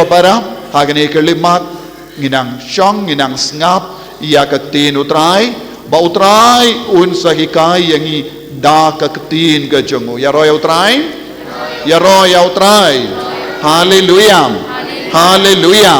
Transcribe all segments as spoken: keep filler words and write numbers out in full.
Para, ha kane ka khyllipmat, ngi nang shong, ngi nang sngap ïa ka ktien U Trai, ba U Trai un sa hikai ïa ngi da ka ktien ka jong u. Ïaroh ïa U Trai. Ïaroh ïa U Trai. Haleluia. Haleluia.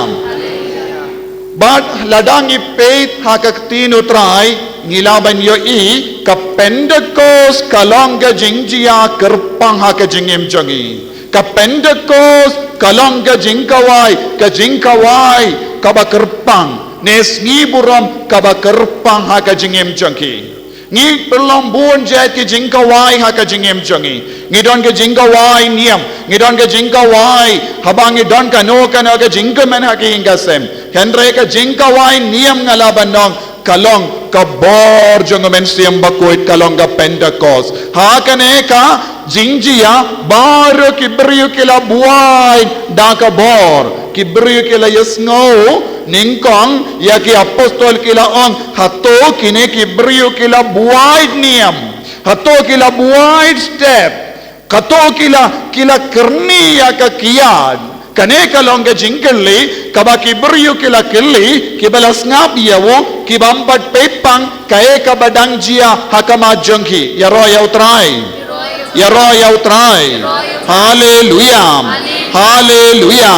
Bad lada ngi peit ha ka ktien U Trai, ngi lah ban ïohi ka Pentekost ka long ka jingjia kyrpang ha ka jingim jong ngi. Ka Pentekost ka long ka jingkawai, ka jingkawai kaba kyrpang, ne sngi burom kaba kyrpang ha ka jingim jong ki. Ngi pynlong bun jait ki jingkawai ha ka jingim jong ngi. Ngi don ka jingkawai niam, ngi don ka jingkawai haba ngi don kano kano ka jingkmen ha ka ïing ka sem. Hynrei ka jingkawai niam nga lah ban ong ka long ka bor jong U Mynsiem Bakhuid, ka long ka Pentekost. Ha kane ka jingjia baroh ki briew ki la buaid da ka bor. Ki briew ki la ïohsngew nyngkong ïa ki apostol, ki la ong, hato kine ki briew ki la buaid niam, hato ki la buaid step, hato ki la, ki la kyrni ïa ka kiad. Kane ka long ka jingkylli kaba ki briew ki la kylli kiba la sngap ïa u, kibym pat peit pang kaei kaba dang jia ha khmat jong ki. Ïaroh ïa U Trai. Ïaroh ïa U Trai. Haleluia. Haleluia.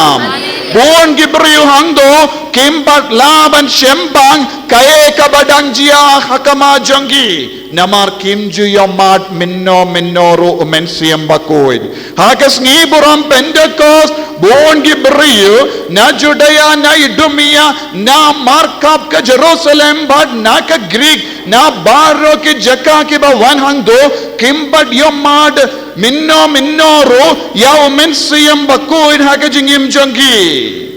Bun ki briew hangto kim pat lah ban shem pang kaei kaba dang jia ha khmat jong ki. Namar kim ju ïohmad mynno mynno ruh U Mynsiem Bakhuid. Ha ka sngi burom Pentekost, bun ki briew na Judea, na Idumea, na markap ka Jerusalem bad na ka Greek, na baroh ki jaka kiba wan hangto, kim pat ïohmad mynno mynno ruh ïa U Mynsiem Bakhuid ha ka jingim jong ki.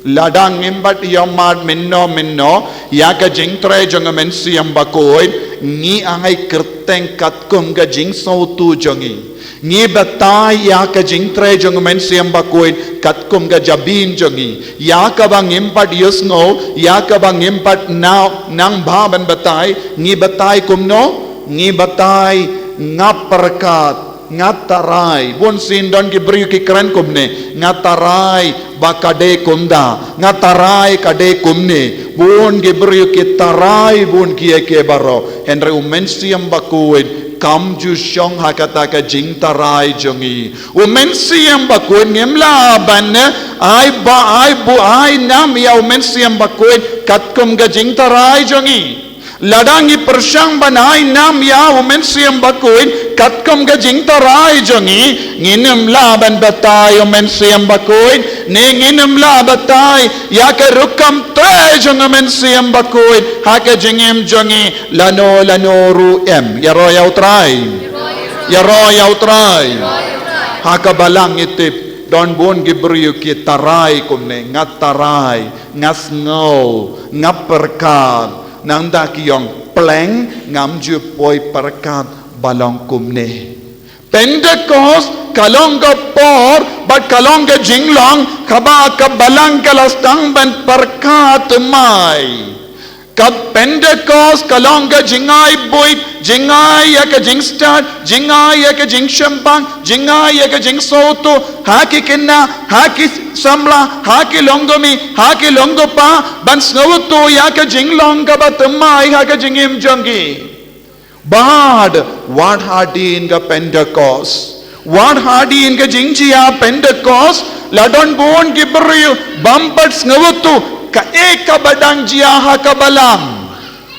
Lada ngim pat ïohmad mynno mynno ïa ka jingtrei jong U Mynsiem Bakhuid, ngi ai kyrteng katkum ka jingsngewthuh jong ngi. Ngi batai ïa ka jingtrei jong U Mynsiem Bakhuid katkum ka jabieng jong ngi. Ïa kaba ngim pat ïohsngew, ïa kaba ngim pat nang, nang bha ban batai, ngi batai kumno? Ngi batai, nga pyrkhat, nga tharai. Bunsien don ki briew ki kren kumne, nga tharai ba ka dei kumta, nga tharai ka dei kumne. Bun ki briew ki tharai bun kiei kiei baroh. Hynrei U Mynsiem Bakhuid kam ju shong ha kata ka jingtharai jong ngi. U Mynsiem Bakhuid ngim lah ban ai ba, ai bu, ai nam ïa U Mynsiem Bakhuid katkum ka jingtharai jong ngi. Lada ngi pyrshang ban ai nam ïa U Mynsiem Bakhuid katkum ka jingtharai jong ngi, ngin ym lah ban batai U Mynsiem Bakhuid, ne ngin ym lah batai ïa ka rukom trei jong U Mynsiem Bakhuid ha ka jingim jong ngi lano lano ruh em. Ïaroh ïa U Trai. Ïaroh ïa U Trai. Ha ka balang ngi tip don bun ki briew ki tharai kumne, nga tharai, nga sngew, nga pyrkhat. Nangta ki ong, pleng, ngam ju poi pyrkhat ba long kumne. Pentekost ka long ka por bad ka long ka jinglong kaba ka balang ka la sdang ban pyrkhat thymmai. Ka Pentekost ka long ka jingai buit, jingai ïa ka jingstad, jingai ïa ka jingshemphang, jingai ïa ka jingsngewthuh ha ki khynnah, ha ki samla, ha ki longkmie, ha ki longkpa, ban sngewthuh ïa ka jinglong kaba thymmai ha ka jingim jong ki. Bad wat hadien ka Pentekost, wat hadien ka jingjia Pentekost, la don bun ki briew bym pat sngewthuh kaei kaba dang jia ha ka balang.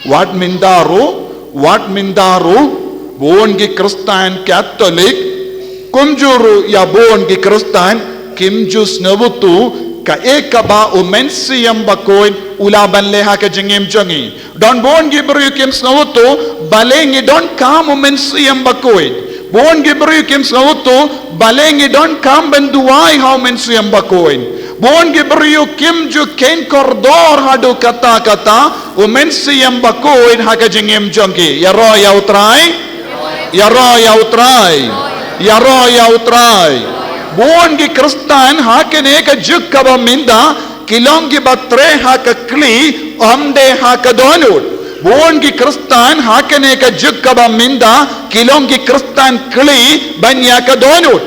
Wat mynta ruh, wat mynta ruh, bun ki Khristan Katholik, kumjuh ruh ïa bun ki Khristan, kim ju sngewthuh kaei kaba U Mynsiem Bakhuid u lah ban leh ha ka jingim jong ngi. Don bun ki briew kim sngewthuh balei ngi donkam U Mynsiem Bakhuid. Bun ki briew kim sngewthuh balei ngi donkam ban duwai ha U Mynsiem Bakhuid. Bun ki briew kim ju kheiñ kordor haduh katta katta U Mynsiem Bakhuid ha ka jingim jong ki. Ïaroh ïa U Trai. Ïaroh ïa U Trai. Ïaroh ïa U Trai. Bun ki Khristan ha kane ka juk kaba mynta ki long kiba trei ha ka khlieh, ym dei ha ka dohnud. Bun ki Khristan ha kane ka juk kaba mynta ki long ki Khristan khlieh ban ïa ka dohnud.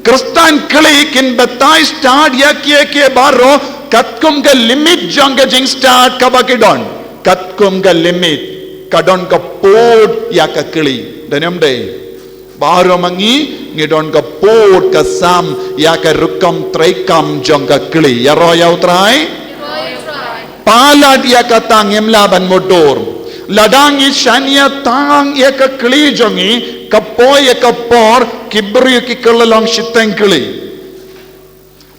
Khristan kli kin batai stad ïa kiei kiei baroh katkum ka limit jong ka jingstad kaba ki don. Katkum ka limit, ka don ka pud ïa ka kli. Dei ne em dei? Baroh ma ngi, ngi don ka pud ka sam ïa ka rukom treikam jong ka kli. Ïaroh ïa U Trai? Palat ïa kata ngim lah ban mutdur. Lada ngi shaniah tang ïa ka kli jong ngi, ka poi ïa ka por, ki briew ki kyllon shiteng kli.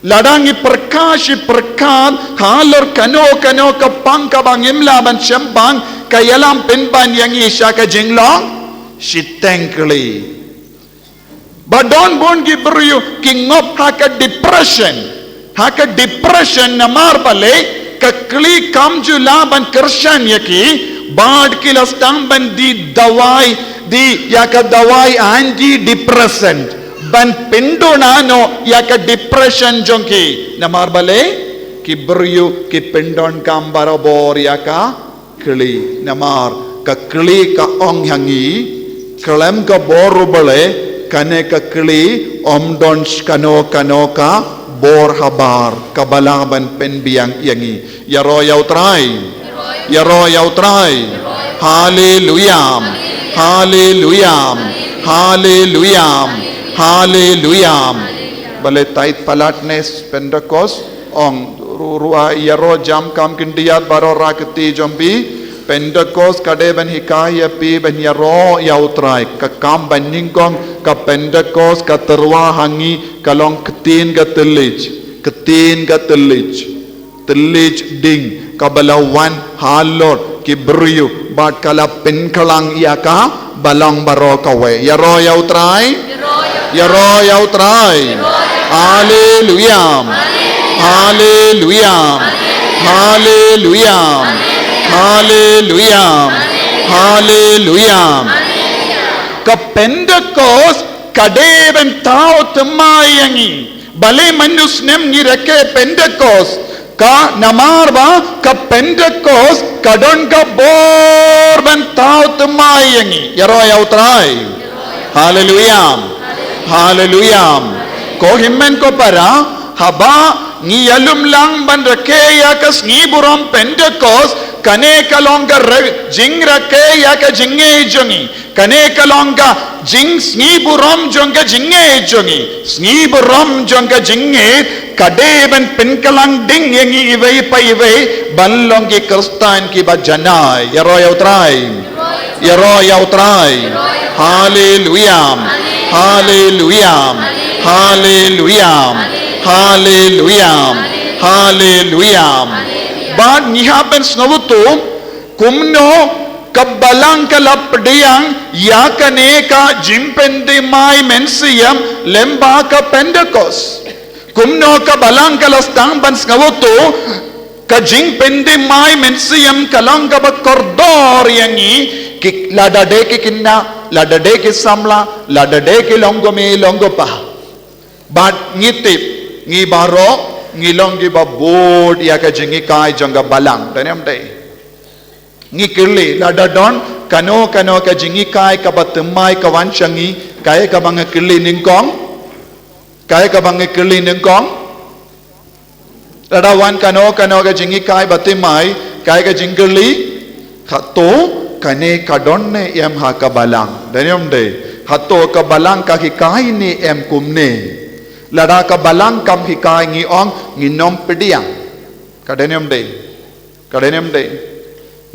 Lada ngi pyrkhat shi pyrkhat halor kano kano ka pang kaba ngim lah ban shemphang, ka ïalam pynban ïa ngi sha ka jinglong shiteng kli. Ba don bun ki briew ki ngop ha ka depression. Ha ka depression namar balei, ka kli kam ju lah ban kyrshan ïa ki, bad ki la sdang ban die dawai, die ïa ka dawai antidepressant ban pynduna noh ïa ka depression jong ki. Namar balei, ki briew ki pyndonkam barabor ïa ka kli. Namar ka kli ka ong ha ngi, khlem ka bor U Blei, kane ka kli ym don kano kano ka bor habar kaba lah ban pynbiang ïa ngi. Ïaroh ïa U Trai. Ïaroh ïa U Trai. Haleluya. Haleluya. Haleluya. Haleluya. Balei tait palat ne Pentecost, ong, ru-, ruh ïaroh jam kam khyndiat baroh, ra kti jong phi. Pentecost ka dei ban hikai ïa phi ban ïaroh ïa U Trai. Ka kam ba nyngkong ka Pentecost ka tyrwa ha ngi ka long ktien ka thylliej. Ktien ka thylliej. Thylliej ding kaba la wan halor ki briew bad ka la pynkhlang ïa ka balang baroh kawei. Ïaroh ïa U Trai. Ïaroh ïa U Trai. Haleluya. Haleluya. Haleluya. Haleluya. Haleluya. Ka Pentecost ka dei ban thaw thymmai ïa ngi. Balei mynta u snem ngi rakhe Pentecost? Ka namar ba ka Pentecost ka don ka bor ban thaw thymmai ïa ngi. Ïaroh ïa U Trai. Haleluya. Haleluya. Ko hynmen ko para, haba ngi ïalum lang ban rakhe ïa ka sngi burom Pentecost, kane ka long ka re-, jingrakhe ïa ka jingngeit jong ngi. Kane ka long ka jingsngi burom jong ka jingngeit jong ngi. Sngi burom jong ka jingngeit ka dei ban pynkhlang ding ïa ngi iwei pa iwei ban long ki Khristan kiba janai. Ïaroh ïa U Trai. Ïaroh ïa U Trai. Haleluya. Haleluya. Haleluya. Haleluya. Haleluya. Bad ngi hap ban sngewthuh kumno ka balang ka la pdiang ïa kane ka jingpynthymmai mynsiem lyngba ka Pentecost. Kumno ka balang ka la sdang ban sngewthuh ka jingpynthymmai mynsiem ka long kaba kordor ïa ngi, ki, lada dei ki khynnah, lada dei ki samla, lada dei ki longkmie longkpa. Bad ngi tip, ngi baroh ngi long kiba bud ïa ka jinghikai jong ka balang. Dei ne em dei? Ngi kylli, lada don kano kano ka jinghikai kaba thymmai ka wan sha ngi, kaei kaba nga kylli nyngkong? Kaei kaba nga kylli nyngkong? Lada wan kano kano ka jinghikai ba thymmai, kaei ka jingkylli? Hato kane ka don ne em ha ka balang? Dei ne em dei? Hato ka balang ka hikai ne em kumne? Lada ka balang kam hikai, ngi ong ngin ym pdiang. Ka dei ne em dei? Ka dei ne em dei?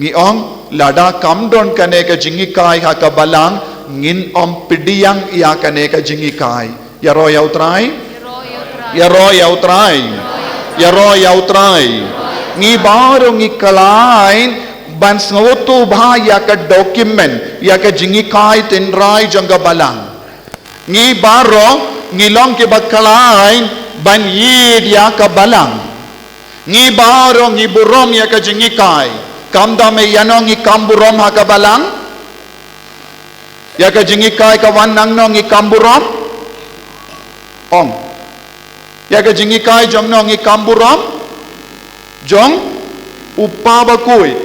Ngi ong lada kam don kane ka jinghikai ha ka balang, ngin ym pdiang ïa kane ka jinghikai. Ïaroh ïa U Trai. Ïaroh ïa U Trai. Ïaroh ïa U Trai. Ngi baroh ngi khlaiñ ban sngewthuh bha ïa ka document, ïa ka jinghikai tynrai jong ka balang. Ngi baroh ngi long kiba khlaiñ ban ïeid ïa ka balang. Ngi baroh ngi burom ïa ka jinghikai. Kam da me ïano ngi kam burom ha ka balang? Ïa ka jinghikai ka wan nangno ngi kam burom? Ong. Ïa ka jinghikai jong no ngi kam burom? Jong u Pa Bakhuid.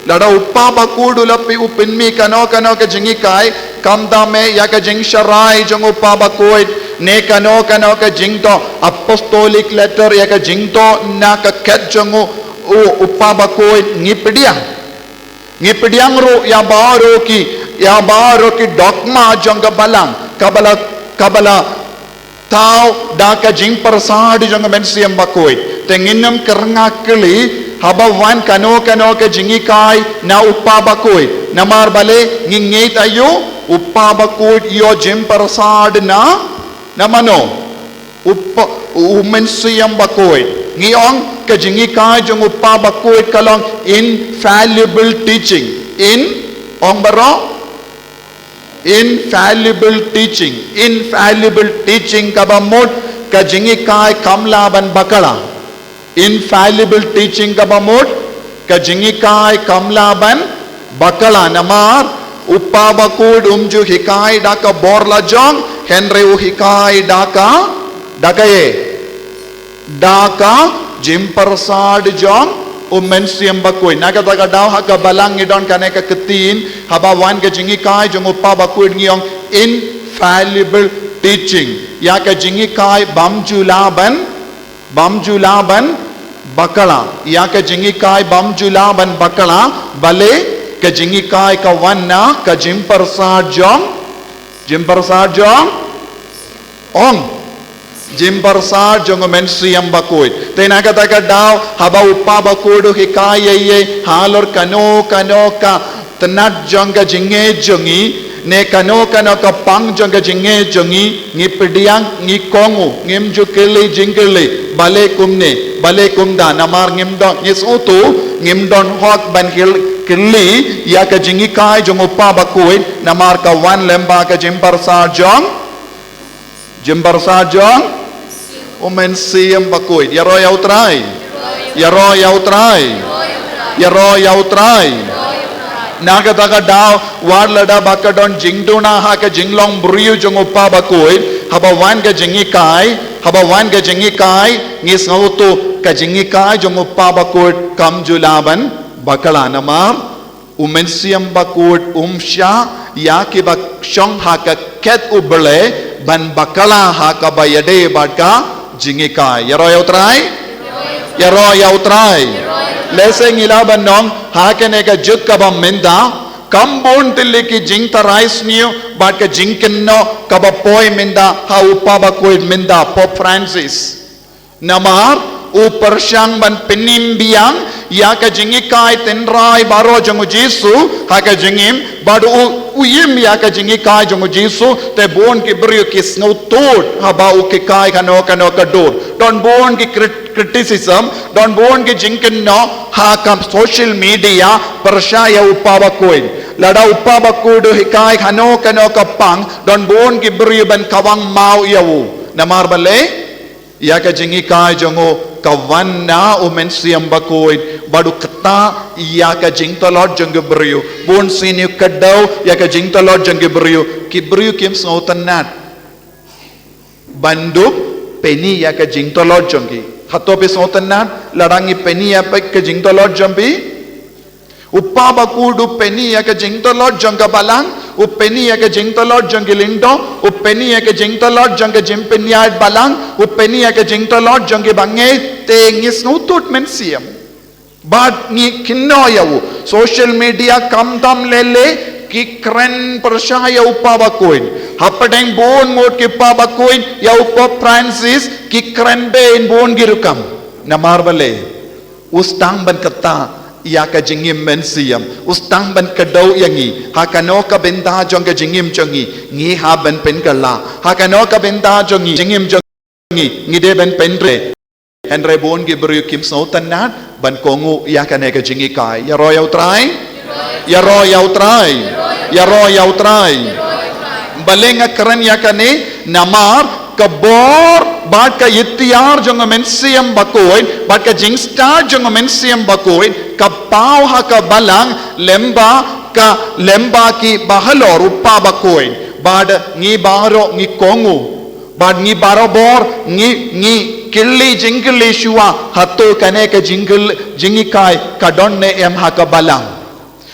Lada u Pa Bakhuid u la plie, u pynmih kano kano ka jinghikai, kam da me ïa ka jingsharai jong u Pa Bakhuid, ne kano kano ka jingtoh, apostolic letter, ïa ka jingtoh na ka khet jong u, u, u Kpa Bakhuid, ngi pdiang. Ngi pdiang ruh ïa baroh ki, ïa baroh ki dogma jong ka Balang, kaba la, kaba la thaw da ka jingpyrsad jong ka Mynsiem Bakhuid. Te ngin ym kyrngah kylli haba wan kano kano ka jinghikai na u Kpa Bakhuid. Namar balei? Ngi ngeit aïu? U Kpa Bakhuid ïoh jingpyrsad na, na mano? U Kpa, u Mynsiem Bakhuid. Ngi ong ka jinghikai jong u Kpa Bakhuid ka long infallible teaching. In, ong baroh, infallible teaching. Infallible teaching kaba mut ka jinghikai kam lah ban bakla. Infallible teaching kaba mut ka jinghikai kam lah ban bakla. Namar u Kpa Bakhuid um ju hikai da ka bor la jong, hynrei u hikai da ka, da kaei? Da ka jingpyrsad jong u Mynsiem Bakhuid. Na kata ka daw ha ka Balang ngi don kane ka ktien, haba wan ka jinghikai jong u Kpa Bakhuid ngi ong infallible teaching. Ïa ka jinghikai bym ju lah ban, bym ju lah ban bakla. Ïa ka jinghikai bym ju lah ban bakla, balei? Ka jinghikai ka wan na ka jingpyrsad jong, jingpyrsad jong, ong, jingpyrsad jong u Mynsiem Bakhuid. Te na kata ka daw haba u Kpa Bakhuid u hikai ïa ngi halor kano kano ka tnat jong ka jingngeit jong ngi, ne kano kano ka pang jong ka jingngeit jong ngi, ngi pdiang, ngi kohnguh, ngim ju kylli jingkylli, balei kumne, balei kumta, namar ngim don, ngi sngewthuh ngim don hok ban kyl-, kylli ïa ka jinghikai jong u Kpa Bakhuid, namar ka wan lyngba ka jingpyrsad jong, jingpyrsad jong u Mynsiem Bakhuid. Ïaroh ïa u Trai. Ïaroh ïa u Trai. Ïaroh ïa u Trai. Na kata ka daw, wat lada ba ka don jingduna ha ka jinglong briew jong u Kpa Bakhuid, haba wan ka jinghikai, haba wan ka jinghikai, ngi sngewthuh ka jinghikai jong u Kpa Bakhuid kam ju lah ban bakla. Namar u Mynsiem Bakhuid um shah ïa kiba shong ha ka khet U Blei ban bakla ha kaba ïadei bad ka jinghikai. Ïaroh ïa u Trai. Ïaroh ïa u Trai. Lehse ngi lah ban ong ha kane ka juk kaba mynta, kam bun tylli ki jingtharai sniew bad ka jingkynnoh kaba poi mynta ha u Kpa Bakhuid mynta, Pope Francis. Namar u pyrshang ban pynim biang ïa ka jinghikai tynrai baroh jong u Jisu ha ka jingim, bad u, u im ïa ka jinghikai jong u Jisu, te bun ki briew ki sngewthuh haba u hikai kano kano ka dur. Don bun ki crit-, criticism, don bun ki jingkynnoh ha ka social media pyrshah ïa u Kpa Bakhuid. Lada u Kpa Bakhuid u hikai kano kano ka pang, don bun ki briew ban kawang maw ïa u. Namar balei? Ïa ka jinghikai jong u ka wan na u Mynsiem Bakhuid, bad u kta ïa ka jingtlot jong ki briew. Bun sien u kdew ïa ka jingtlot jong ki briew. Ki briew kim sngewtynnad ban dup pyni ïa ka jingtlot jong ki. Hato phi sngewtynnad lada ngi pyni ïa ka jingtlot jong phi? U Kpa Bakhuid u pyni ïa ka jingtlot jong ka Balang, u pyni ïa ka jingtlot jong ki lyngdoh, u pyni ïa ka jingtlot jong ka jingpynïaid Balang, u pyni ïa ka jingtlot jong ki bangeit, te ngi sngewthuh mynsiem. Bad ngi kynnoh ïa u. Social media khamtam lei lei ki kren pyrshah ïa u Kpa Bakhuid. Hapdeng bun ngut ki Kpa Bakhuid ïa u Pope Francis ki kren beiñ bun ki rukom. Namar balei? U sdang ban kta ïa ka jingim mynsiem. U sdang ban kdew ïa ngi. Ha kano ka bynta jong ka jingim jong ngi ngi hap ban pynkylla? Ha kano ka bynta jong ngi, jingim jong ngi, ngi dei ban pyntrei? Hynrei bun ki briew kim sngewtynnad ban kohnguh ïa kane ka jinghikai. Ïaroh ïa u Trai. Ïaroh ïa u Trai. Ïaroh ïa u Trai. Balei nga kren ïa kane? Namar ka bor bad ka iktiar jong u Mynsiem Bakhuid bad ka jingstad jong u Mynsiem Bakhuid ka paw ha ka Balang lyngba ka, lyngba ki bahalor u Kpa Bakhuid. Bad ngi baroh ngi kohnguh. Bad ngi barabor ngi, ngi kylli jingkylli shuwa, hato kane ka jingkylli, jinghikai ka don ne em ha ka Balang?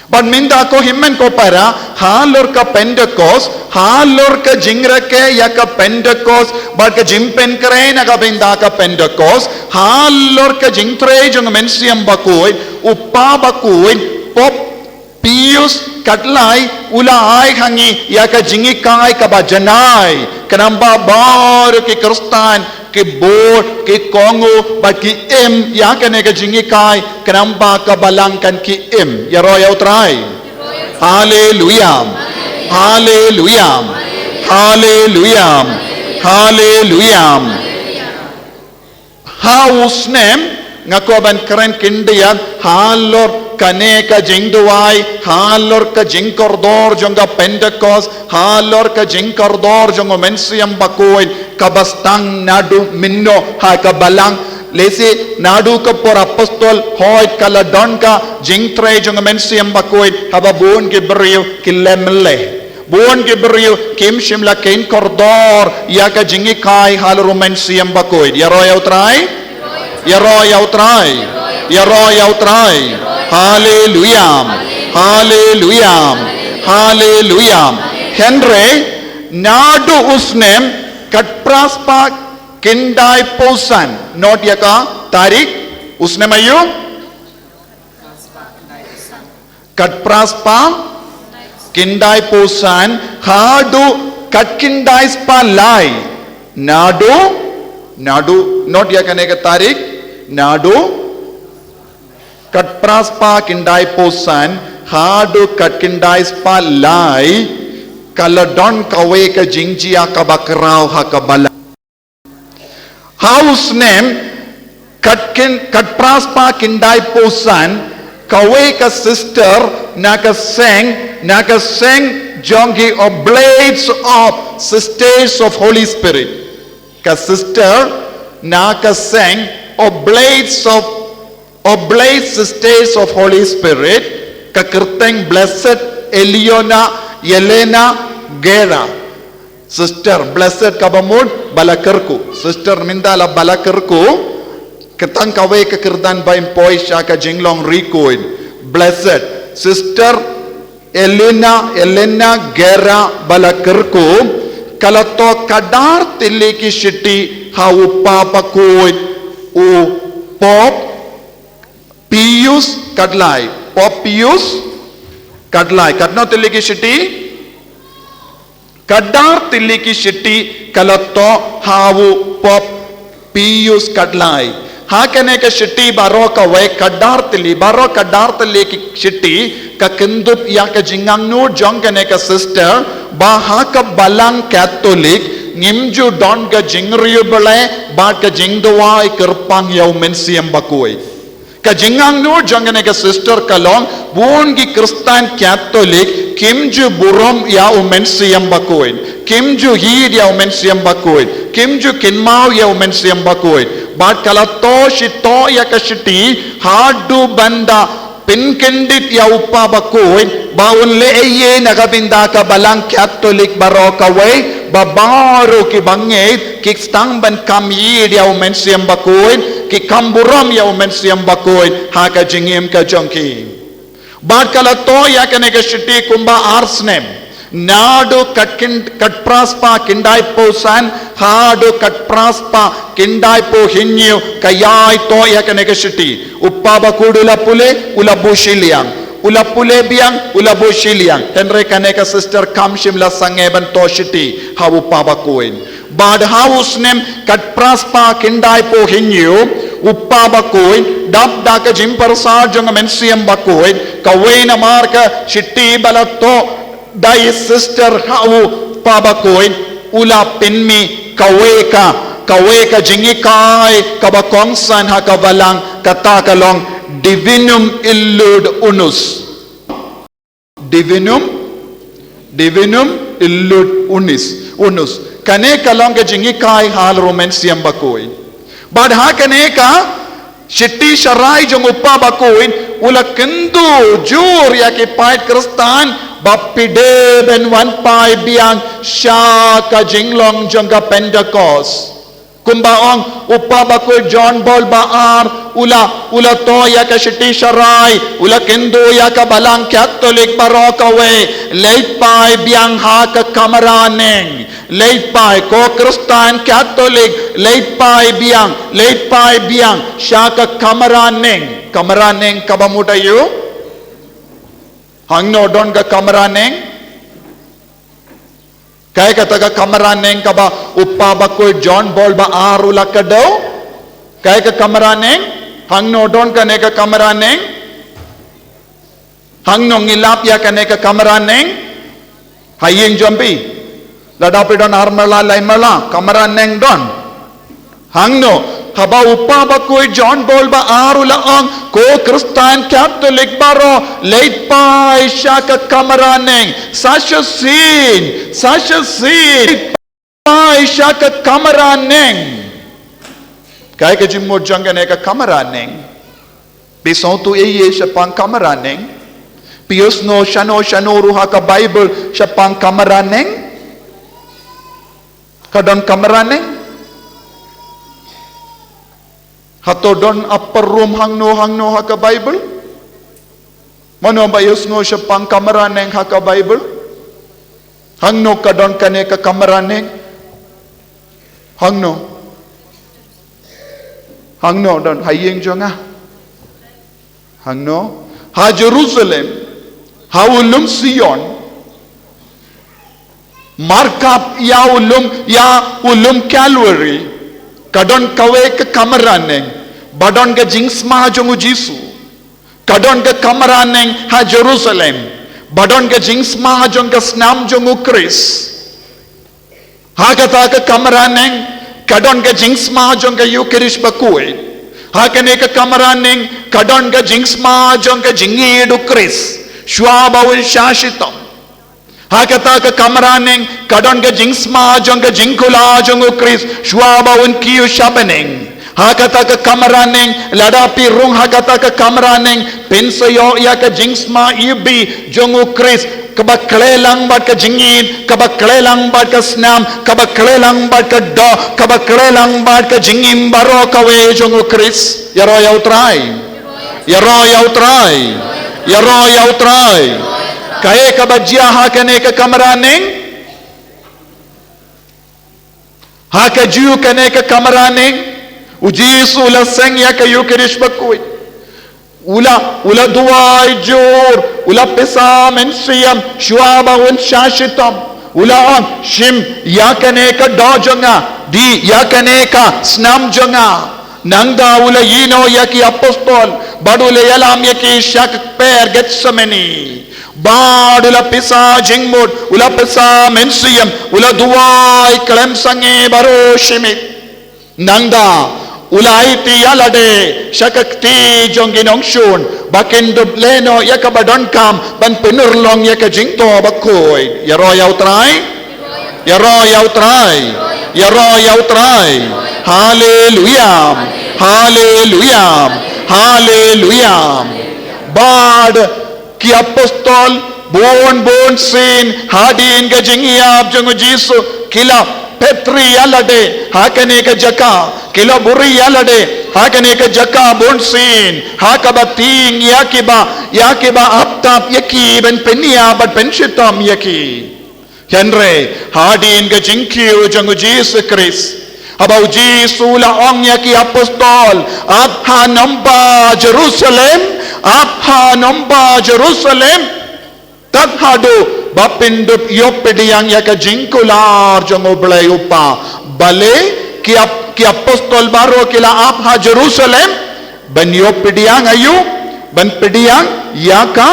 Bad mynta ko hynmen ko para, halor ka Pentecost, Halor ka jingrakhe ïa ka Pentecost, bad ka jingpynkhreh na ka bynta ka Pentecost, halor ka jingtrei jong u Mynsiem Bakhuid, u Kpa Bakhuid, Pope Pius khatlai, u la ai ha ngi ïa ka jinghikai kaba janai, khnang ba baroh ki Khristan, ki bud, ki kohnguh, bad ki im ïa kane ka jinghikai, khnang ba ka balang kan ki im. Ïaroh ïa u Trai. Haleluya. Haleluya. Haleluya. Haleluya. Ha u snem, nga kwah ban kren khyndiat halor kane ka jingduwai, halor ka jingkordor jong ka Pentecost, halor ka jingkordor jong u Mynsiem Bakhuid, kaba sdang naduh mynno ha ka balang. Lehse naduh ka por apostol, hooid ka la don ka jingtrei jong u Mynsiem Bakhuid, haba bun ki briew ki leh mynleh. Bun ki briew kim shym la kheiñ kordor ïa ka jinghikai halor u Mynsiem Bakhuid. Ïaroh ïa u Trai. Ïaroh ïa u Trai. Ïaroh ïa u Trai. Haleluya. Haleluya. Haleluya. Hynrei naduh u snem khatphra spah khyndaiphew san. Note ïa ka tarik, u snem aïu? Khatphra spah khyndaiphew san haduh khatkhyndai spah lai. Naduh, naduh, note ïa kane ka tarik, naduh khatphra spah khyndaiphew san haduh khatkhyndai spah lai, ka la don kawei ka jingjia kaba khraw ha ka balang. Ha u snem khatkhyn-, khatphra spah khyndaiphew san, kawei ka sister na ka seng, na ka seng jong ki Oblates of, Sisters of Holy Spirit. Ka sister na ka seng Oblates of, Oblates Sisters of Holy Spirit, ka kyrteng Blessed Eleona Yelena Guerra. Sister Blessed kaba mut ba la kyrkhu. Sister mynta la ba la kyrkhu. Ka tang kawei ka kyrdan ba im poi sha ka jinglong ri khuid. Blessed Sister Elena, Elena Guerra ba la kyrkhu, ka la thoh khadar tylli ki shithi ha u Kpa Bakhuid, u Pope Pius khatlai. Pope Pius khatlai. Katno tylli ki shithi? Khadar tylli ki shithi ka la thoh ha u Pope Pius khatlai. Ha kane ka shithi baroh kawei, khadar tylli, baroh khadar tylli ki shithi, ka kynthup ïa ka jingangnud jong kane ka sister, ba ha ka balang Katholik ngim ju don ka jingriewblei bad ka jingduwai kyrpang ïa u Mynsiem Bakhuid. Ka jingangnud jong kane ka sister ka long, bun ki Khristan Katholik kim ju burom ïa u Mynsiem Bakhuid, kim ju ïeid ïa u Mynsiem Bakhuid, kim ju kynmaw ïa u Mynsiem Bakhuid. Bad ka la thoh shi thoh ïa ka shithi haduh ban da pynkyndit ïa u Kpa Bakhuid ba un leh ei ei na ka bynta ka balang Katholik baroh kawei, ba baroh ki bangeit ki sdang ban kham ïeid ïa u Mynsiem Bakhuid, ki kham burom ïa u Mynsiem Bakhuid ha ka jingim ka jong ki. Bad ka la thoh ïa kane ka shithi kumba ar snem. Naduh khatkhyn-, khatphra spah khyndaiphew san haduh khatphra spah khyndaiphew hynñiew ka ïai thoh ïa kane ka shithi. U Kpa Bakhuid u la pule, u la buh shiliang. U la pule biang, u la buh shiliang. Hynrei kane ka sister kam shym la sangeh ban thoh shithi ha u Kpa Bakhuid. Bad ha u snem khatphra spah khyndaiphew hynñiew, u Kpa Bakhuid, dap da ka jingpyrsad jong u Mynsiem Bakhuid, kawei namar ka shithi ba la thoh da i sister ha u Kpa Bakhuid, u la pynmih kawei ka, kawei ka jinghikai kaba kongsan ha ka balang, kata ka long Divinum Illud Unus. Divinum, Divinum Illud Unis, Unus. Kane ka long ka jinghikai halor u Mynsiem Bakhuid. Bad ha kane ka shithi sharai jong u Kpa Bakhuid, u la kyntu jur ïa ki paid Khristan ba phi dei ban wan phai biang sha ka jinglong jong ka Pentecost. Kumba ong u Papa bakhuid John Paul ba ar, u la, u la thoh ïa ka shithi sharai, u la kyntu ïa ka balang Katholik baroh kawei, leit phai biang ha ka kamra neng. Leit phai, ko Khristan Katholik, leit phai biang, leit phai biang sha ka kamra neng. Kamra neng kaba mut aïu? Hangno don ka kamra neng? Kaei kata ka kamra neng kaba u Papa bakhuid John Paul ba ar u la kdew? Kaei ka kamra neng? Hangno don kane ka kamra neng? Hangno ngi lap ïa kane ka kamra neng? Ha ïing jong phi. Lada phi don ar marla, lai marla, kamra neng don. Hangno, haba u Papa bakhuid John Paul ba ar u la ong, ko Khristan Katholik baroh, leit phai sha ka kamra neng. Sa shisien, sa shisien, leit phai sha ka kamra neng. Kaei ka jingmut jong kane ka kamra neng? Phi sngewthuh ei ei shaphang kamra neng? Phi ïohsngew shano shano ruh ha ka Bible shaphang kamra neng? Ka don kamra neng? Hato don upper room hangno hangno ha ka Bible? Mano ba ïohsngew shaphang kamra neng ha ka Bible? Hangno ka don kane ka kamra neng? Hangno? Hangno don? Ha ïing jong nga? Hangno? Ha Jerusalem, ha u lum Sion, markap ïa u lum, ïa u lum Calvary, ka don kawei ka kamra neng ba don ka jingsma jong u Jisu. Ka don ka kamra neng ha Jerusalem ba don ka jingsma jong ka snam jong u Khrist. Ha kata ka kamra neng ka don ka jingsma jong ka Eukharist bakhuid. Ha kane ka kamra neng ka don ka jingsma jong ka jingïeid u Khrist shuwa ba un shah shitom. Ha kata ka kamra neng ka don ka jingsma jong ka jingkular jong u Khrist shuwa ba un kiew sha bneng. Ha kata ka kamra neng, lada phi rung ha kata ka kamra neng, phin sa ïoh ïa ka jingsma iwbih jong u Khrist, kaba khleh lang bad ka jingïeid, kaba khleh lang bad ka snam, kaba khleh lang bad ka doh, kaba khleh lang bad ka jingim baroh kawei jong u Khrist. Ïaroh ïa u Trai. Ïaroh ïa u Trai. Ïaroh ïa u Trai. Kaei kaba jia ha kane ka kamra neng? Ha ka jong kane ka kamra neng, u Jisu u la seng ïa ka Eukharist bakhuid. U la, u la duwai jur, u la pisa mynsiem shuwa ba un shah shitom. U la ong, shim ïa kane ka doh jong nga, dih ïa kane ka snam jong nga. Nangta u la ïehnoh ïa ki apostol bad u la ïalam ïa ki sha ka kper Gethsemane. Bad u la pisa jingmut, u la pisa mynsiem, u la duwai khlem sangeh baroh shi miet. Nangta u la aiti ïa lade sha ka kti jong ki nongshun ba kin dup leh noh ïa kaba donkam ban pynurlong ïa ka jingthoh bakhuid. Ïaroh ïa u Trai. Ïaroh ïa u Trai. Ïaroh ïa u Trai. Haleluya. Haleluya. Haleluya. Bad ki apostol bun bun sien hadien ka jingïap jong u Jisu ki la phet ri ïa lade ha kane ka jaka, ki la buhri ïa lade ha kane ka jaka bun sien, ha kaba tieng ïa kiba, ïa kiba ap tap ïa ki ban pynïap bad pynshitom ïa ki. Hynrei hadien ka jingkiew jong u Jisu Khrist, haba u Jisu u la ong ïa ki apostol, ap ha nomba Jerusalem, ap ha nomba Jerusalem, tad haduh ba phin dup ïoh pdiang ïa ka jingkular jong u Blei u Kpa. Balei ki ap-, ki apostol baroh ki la ap ha Jerusalem? Ban ïoh pdiang aïu? Ban pdiang ïa ka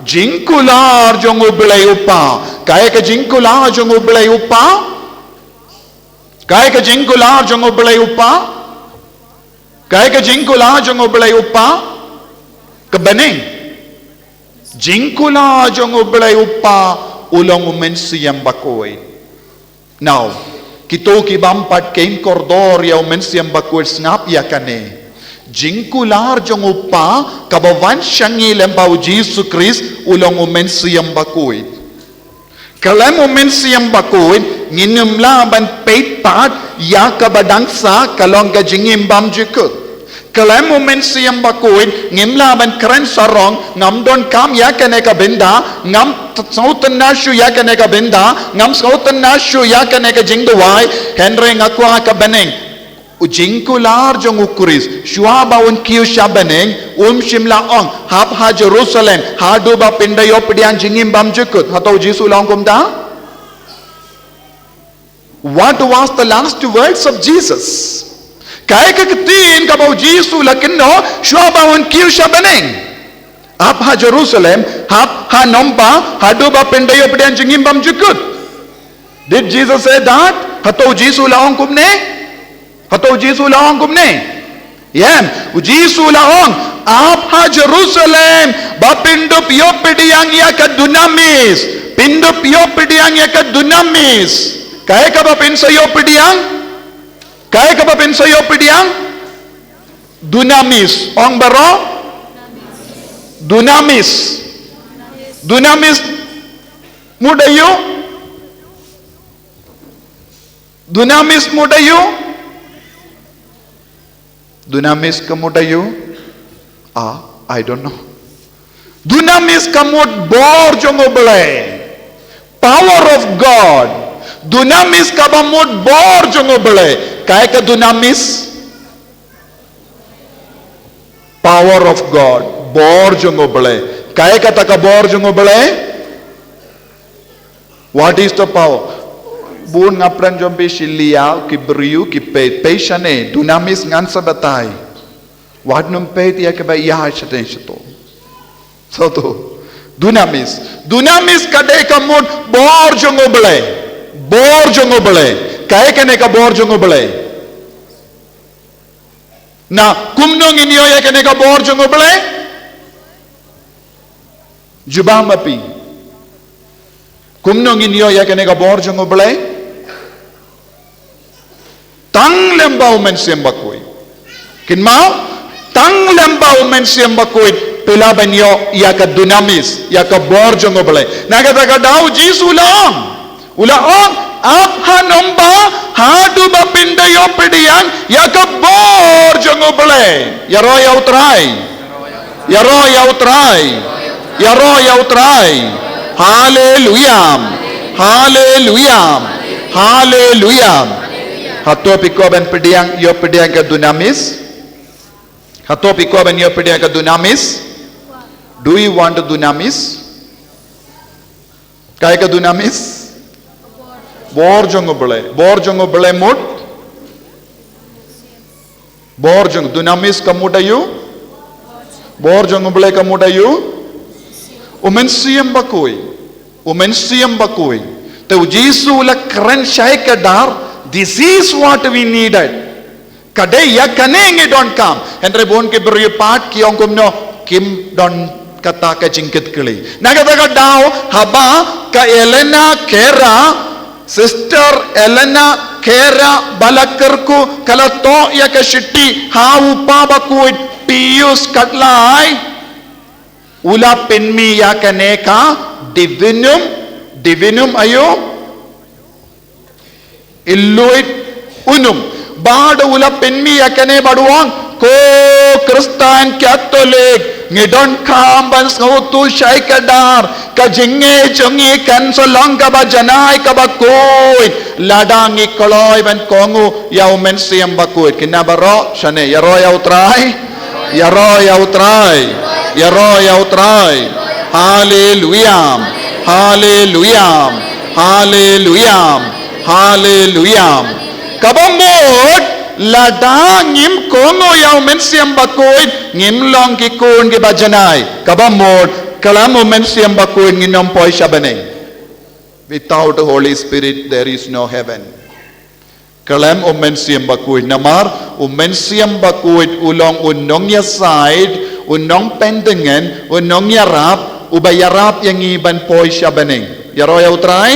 jingkular jong u Blei u Kpa. Kaei ka jingkular jong u Blei u Kpa? Kaei ka jingkular jong u Blei u Kpa? Kaei ka jingkular jong u Blei u Kpa? Ka bneng. Jingkular jong u Blei u Kpa u long u Mynsiem Bakhuid. Now, kito ki bym pat kem kordor ïa u Mynsiem Bakhuid sngap ïa kane. Jingkular jong u Kpa kaba wan sha ngi lyngba u Jisu Khrist u long u Mynsiem Bakhuid. Khlem u Mynsiem Bakhuid ngin ym lah ban peit pat Ïa kaba dang sah ka long ka jingim bymjukut. Khlem u Mynsiem Bakhuid ngim lah ban kren sarong, ngam donkam ïa kane ka bynta, ngam t-, sngewtynnad shuh ïa kane ka bynta, ngam sngewtynnad shuh ïa kane ka jingduwai, hynrei nga kwah ka bneng. U jingkular jong u Khrist, shuwa ba un kiew sha bneng, um shym la ong, hap ha Jerusalem, haduh ba phin da ïoh pdiang jingim bymjukut. Hato u Jisu u la ong kumta? What was the last words of Jesus? Kaei ka ktien kaba u Jisu u la kynnoh shuwa ba un kiew sha bneng? Hap ha Jerusalem, hap ha Nompa, haduh ba phin da ïoh pdiang jingim bymjukut. Did Jesus say that? Hato u Jisu u la ong kumne? Hato u Jisu u la ong kumne? Ïeng, u Jisu u la ong, hap ha Jerusalem, ba phin dup ïoh pdiang ïa ka dunamis. Phin dup ïoh pdiang ïa ka dunamis. Kaei kaba phin sa ïoh pdiang? Kaei kaba phin sa ïoh pdiang? Dunamis. Ong baroh. Dunamis. Dunamis mut aïu? Dunamis mut aïu? Dunamis ka mut aïu? Ah, I don't know. Dunamis ka mut bor jong U Blei. Power of God. Dunamis kaba mut bor jong U Blei. Kaei ka dunamis? Power of God. Bor jong U Blei. Kaei kata ka bor jong U Blei? What is the power? Bun nga pran jong phi shi liaw ki briew ki peit, peit shane, dunamis ngan sa batai. Wat nym peit ïa kaba ïa shane shato. Shato. Dunamis. Dunamis ka dei ka mut bor jong U Blei. Bor jong U Blei. Kaei kane ka bor jong U Blei? Na, kumno ngin ïoh ïa kane ka bor jong U Blei? Jubab ma phi. Kumno ngin ïoh ïa kane ka bor jong U Blei? Tang lem bad U Mynsiem Bakhuid. Kynmaw, tang lem bad U Mynsiem Bakhuid phi lah ban ïoh ïa ka dunamis, ïa ka bor jong U Blei. Na kata ka daw u Jisu u la ong. U la ong, hap ha Nompa, haduh ba phin da ïoh pdiang ïa ka bor jong U Blei. Ïaroh ïa U Trai. Ïaroh ïa U Trai. Ïaroh ïa U Trai. Haleluya. Haleluya. Haleluya. Hato phi kwah ban pdiang, ïoh pdiang ka dunamis? Hato phi kwah ban ïoh pdiang ka dunamis? Do you want the dunamis? Kaei ka dunamis? Bor jong U Blei. Bor jong U Blei mut? Bor jong, dunamis ka mut aïu? Bor jong U Blei ka mut aïu? U Mynsiem Bakhuid. U Mynsiem Bakhuid. Te u Jisu u la kren shai kdar, this is what we needed. Ka dei ïa kane ngi donkam. Hynrei bun ki briew pat ki ong kumno, kim don kata ka jingkitkhlieh. Na kata ka daw haba ka Elena Khera, Sister Elena Khera ba la kyrkhu ka la thoh ïa ka shithi ha u Papa Bakhuid Pius Khatlai. U la pynmih ïa kane ka Divinum, Divinum aïu? Illud Unum. Bad u la pynmih ïa kane bad u ong, ko Khristan Katholik, ngi donkam ban sngewthuh shai kdar, ka jingngeit jong ngi kan sa long kaba janai kaba khuid, lada ngi kloi ban kohnguh ïa U Mynsiem Bakhuid. Kine baroh shane, ïaroh ïa U Trai. Ïaroh ïa U Trai. Ïaroh ïa U Trai. Haleluya. Haleluya. Haleluya. Haleluya. Kaba mut, lada ngim kohnguh ïa U Mynsiem Bakhuid, ngim long ki khun kiba janai. Kaba mut, khlem U Mynsiem Bakhuid ngin ym poi sha bneng. Without the Holy Spirit, there is no heaven. Khlem U Mynsiem Bakhuid, namar U Mynsiem Bakhuid u long u nongïasaid, u nongpyntngen, u nongïarap, uba ïarap ïa ngi ban poi sha bneng. Ïaroh ïa U Trai?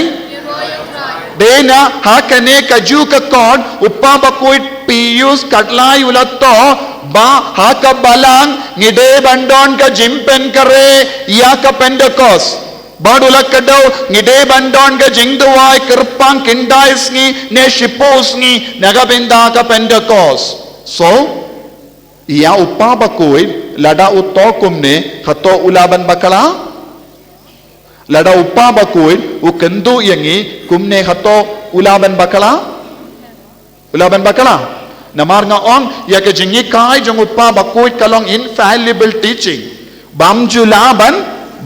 Dei na ha kane kajuh ka kot, u Papa Bakhuid Pius Khatlai u la thoh ba ha ka Balang ngi dei ban don ka jingpynkhreh ïa ka Pentekost. Bad u la kdew, ngi dei ban don ka jingduwai kyrpang khyndai sngi ne shiphew sngi na ka bynta ka Pentecost. So, ïa u Pa Bakhuid, lada u to kumne, hato u lah ban bakla? Lada u Pa Bakhuid u kynduh ïa ngi kumne, hato u lah ban bakla? U lah ban bakla. Namar nga ong, ïa ka jinghikai jong u Pa Bakhuid ka long infallible teaching. Bym ju lah ban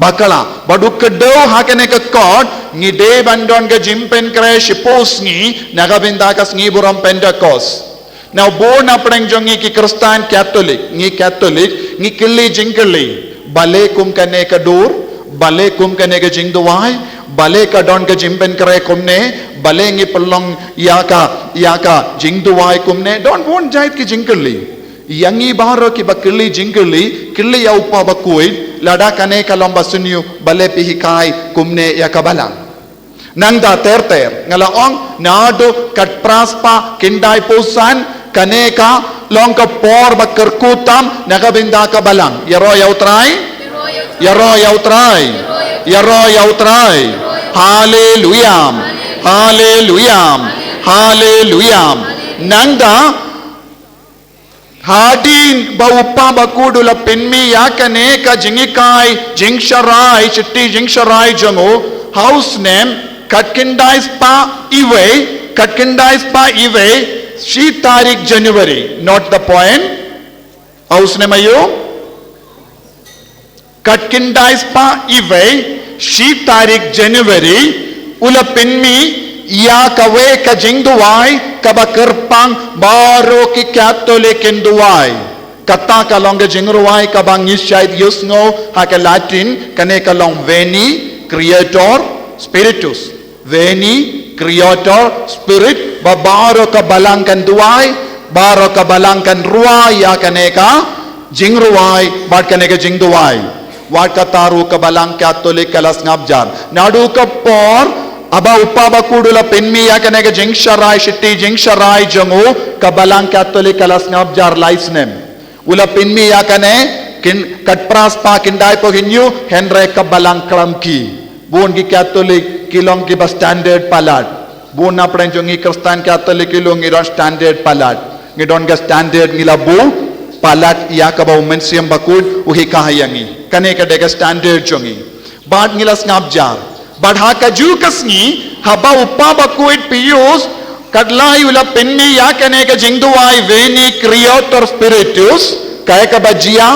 bakla. Bad u kdew ha kane ka kot, ngi dei ban don ka jingpynkhreh shiphew sngi na ka bynta ka sngi burom Pentecost. Now, bun na pdeng jong ngi ki Khristan Katholik, ngi Katholik, ngi kylli jingkylli. Balei kum kane ka dur, balei kum kane ka jingduwai, balei ka don ka jingpynkhreh kumne, balei ngi pynlong ïa ka, ïa ka jingduwai kumne, don bun jait ki jingkylli. Ïa ngi baroh kiba kylli jingkylli, kylli ïa u Pa Bakhuid, lada kane ka long ba sniew, balei phi hikai kumne ïa ka Balang. Nangta ter ter, nga la ong, naduh khatphra spah khyndaiphew san, kane ka long ka por ba kyrkhu tam na ka bynta ka Balang. Ïaroh ïa U Trai? Ïaroh ïa U Trai? Ïaroh ïa U Trai? Haleluya. Haleluya. Haleluya. Nangta, hadien ba u Pa Bakhuid u la pynmih ïa kane ka jinghikai, jingsharai, shithi jingsharai jong u, ha u snem, khatkhyndai spah iwei, khatkhyndai spah iwei, shi tarik January. Note the point. Ha u snem aïu? Khatkhyndai spah iwei, shi tarik January, u la pynmih ïa kawei ka jingduwai kaba kyrpang baroh ki Katholik kin duwai. Kata ka long ka jingrwai kaba ngi shait ïohsngew ha ka Latin, kane ka long Veni, Creator, Spiritus. Veni, Creator, Spirit, ba baroh ka Balang kan duwai, baroh ka Balang kan rwai ïa kane ka jingrwai bad kane ka jingduwai. Wat kata ruh ka Balang Katholik ka la sngap jar. Naduh ka por haba u Pa Bakhuid u la pynmih ïa kane ka jingsharai, shithi jingsharai jong u, ka Balang Katholik ka la sngap jar lai snem. U la pynmih ïa kane, khatkhyndai, khatkhyndai spah khyndaiphew hynñiew, hynrei ka Balang khlem ki. Bun ki Katholik ki long kiba standard palat. Bun na pdeng jong ngi Khristan Katholik ki long ngi don standard palat. Ngi don ka standard ngi la buh palat ïa kaba u Mynsiem Bakhuid u hikai ïa ngi. Kane ka dei ka standard jong ngi. Bad ngi la sngap jar. Bad ha kajuh ka sngi, haba u Pa Bakhuid Pius khatlai u la pynmih ïa kane ka jingduwai Veni Creator Spiritus, kaei kaba jia,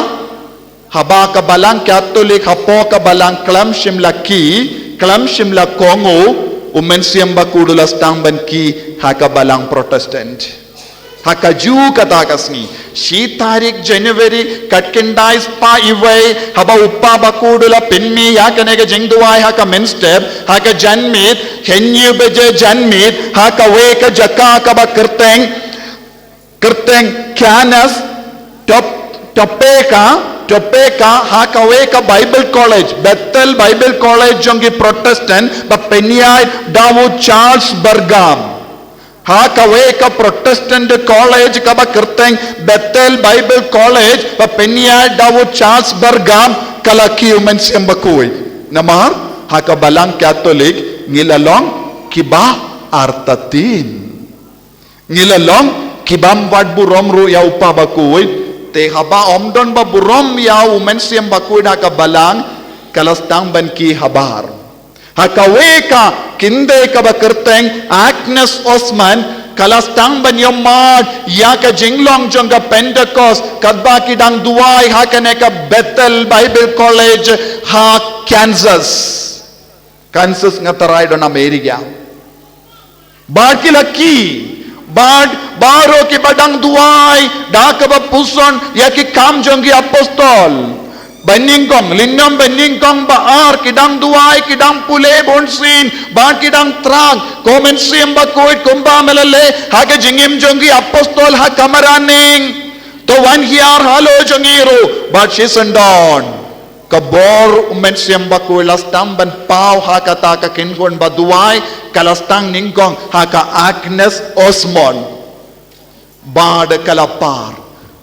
haba ka Balang Katholik hapoh ka Balang khlem shym la ki, khlem shym la kohnguh, u Mynsiem Bakhuid u la sdang ban ki ha ka Balang Protestant. Ha kajuh kata ka sngi, shi tarik January, khatkhyndai spah iwei, haba u Pa Bakhuid u la pynmih ïa kane ka jingduwai ha ka mynstep, ha ka janmiet, hynñiew baje janmiet, ha kawei ka jaka kaba kyrteng, kyrteng Cannas, Top, Topeka, Topeka, ha kawei ka Bible College, Bethel Bible College jong ki Protestant, ba pynïaid da u Charles Burgam. Ha kawei ka Protestant College kaba kyrteng Bethel Bible College, ba pynïaid da u Charles Burgam, ka la ki u Mynsiem Bakhuid. Namar, ha ka Balang Katholik, ngi la long kiba artatien. Ngi la long kibym wad burom ruh ïa u Pa Bakhuid, te haba ym don ba burom ïa u Mynsiem Bakhuid ha ka Balang, ka la sdang ban ki habar. Ha kawei ka kynthei kaba kyrteng Agnes Ozman, ka la sdang ban ïohmad ïa ka jinglong jong ka Pentecost, katba ki dang duwai ha kane ka Bethel Bible College ha Kansas. Kansas nga tharai don America. Bad ki la ki, bad baroh kiba dang duwai da kaba puson ïa ki Kam jong ki Apostol. Ba nyngkong, lynnong ba nyngkong ba ar, ki dang duwai, ki dang pule bunsien, bad ki dang thrang, ko Mynsiem Bakhuid kumba me la leh ha ka jingim jong ki Apostol ha ka Mara Ning. To wan hiar halor jong ngi ruh, bad shisyndon. Ka bor u Mynsiem Bakhuid la sdang ban paw ha kata ka kynhun ba duwai, ka la sdang nyngkong ha ka Agnes Ozman. Bad ka la par.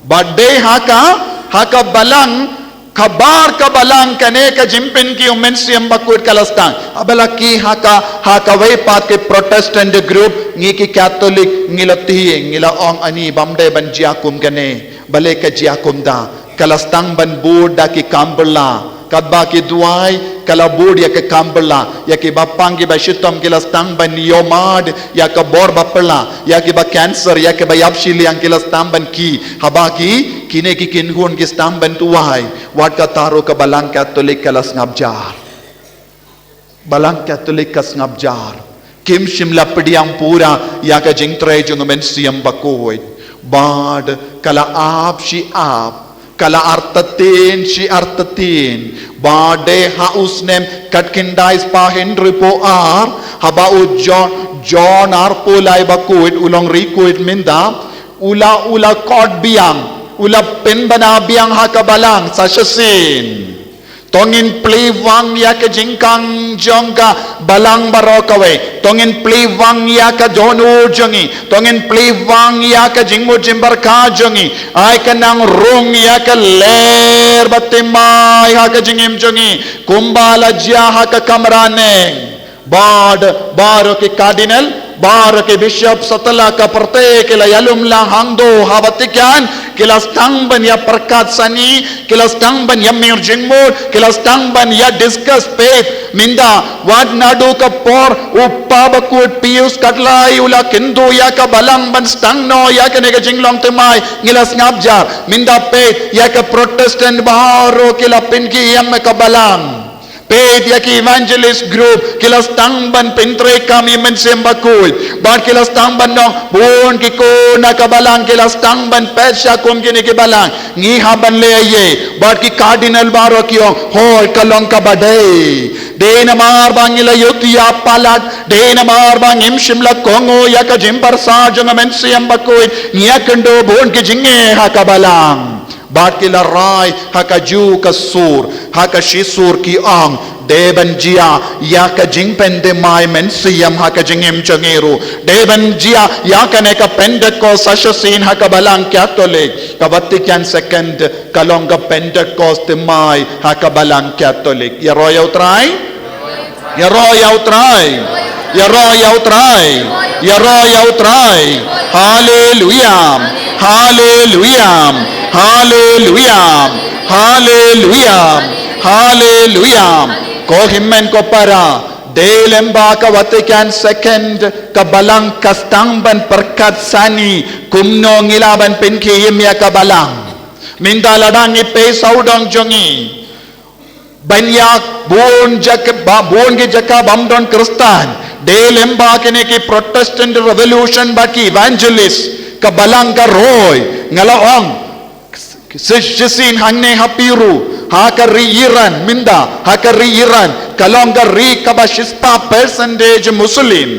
Bad dei ha ka, ha ka Balang Khabar ka Balang, kane ka jingpynkiew u Mynsiem Bakhuid ka la sdang. Haba la kiew ha ka, ha kawei pat ki Protestant group, ngi ki Catholic ngi la tieng, ngi la ong ani bam dei ban jia kum kane. Balei ka jia kumta? Ka la sdang ban bud da ki kam bylla. Katba ki duwai, ka la bud ïa ka kam bylla, ïa kiba pang kiba shitom ki la sdang ban ïohmad ïa ka bor ba phylla, ïa kiba cancer, ïa kiba ïap shiliang ki la sdang ban kiew. Haba kiew, kine ki kynhun ki sdang ban duwai. Wat kata ruh ka Balang Catholic ka la sngap jar. Balang Catholic ka sngap jar. Kim shym la pdiang pura ïa ka jingtrei jong u Mynsiem Bakhuid. Bad ka la ap shi ap. Ka la artatien shi artatien. Bad dei ha u snem khatkhyndai spah hynriewphew ar, haba u John, John arphew lai bakhuid, u long ri khuid mynta, u la, u la khot biang, u la pynbna biang ha ka Balang sa shisien. To ngin plie wang ïa ka jingkhang jong ka Balang baroh kawei. To ngin plie wang ïa ka dohnud jong ngi. To ngin plie wang ïa ka jingmut jingpyrkhat jong ngi. Ai ka nang rung ïa ka lyer ba thymmai ha ka jingim jong ngi. Kumba la jia ha ka kamra neng. Bad, baroh ki cardinal, baroh ki bishop satlak ka pyrthei ki la ïalum lang hangto ha Vatican, ki la sdang ban ïa pyrkhat sani, ki la sdang ban ïa mir jingmut, ki la sdang ban ïa discuss faith, mynta, wat naduh ka por, u Papakohit Pius khatlai, u la kyntu ïa ka Balang ban sdang noh, ïa kane ka jinglong thymmai, ngi la sngap jar, mynta peit, ïa ka Protestant baroh ki la pynkiew ïa ka Balang. Peit ïa ki evangelist group, ki la sdang ban pyntreikam ïa u Mynsiem Bakhuid. Bad ki la sdang ban ong, bun ki khun na ka Balang, ki la sdang ban pyrshah kum kine ki Balang. Ngi hap ban leh ïa, bad ki cardinal baroh ki ong, hooid ka long kaba dei. Dei namar ba ngi la ïohthiah palat, dei namar ba ngim shym la kohnguh ïa ka jingpyrshah jong u Mynsiem Bakhuid, ngi ïakynduh bun ki jingeh ha ka Balang. Bad ki la rai, ha kajuh ka sur, ha ka shisur ki ong, dei ban jia, ïa ka jingpynthymmai mynsiem ha ka jingim jong ngi ruh. Dei ban jia, ïa kane ka Pentecost sa shisien ha ka Balang Catholic, ka Vatican Second, ka long ka Pentecost thymmai ha ka Balang Catholic. Ïaroh ïa u Trai? Ïaroh ïa u Trai. Ïaroh ïa u Trai. Ïaroh ïa u Trai. Haleluya. Haleluya. Haleluya. Haleluya. Haleluya. Ko hynmen ko para, dei lyngba ka Vatican Second, ka Balang ka sdang ban pyrkhat sani, kumno ngi lah ban pynkhie ïa ka Balang. Mynta lada ngi peit sawdong jong ngi, ban ïa bun jaka, ba bun ki jaka bym don Khristan. Dei lyngba kine ki Protestant Revolution bad ki Evangelist, ka Balang ka roi, nga la ong. Shi-, shisien hangne ha Peru, ha ka ri Iran, mynta, ha ka ri Iran, ka long ka ri kaba shispah percentage Muslim.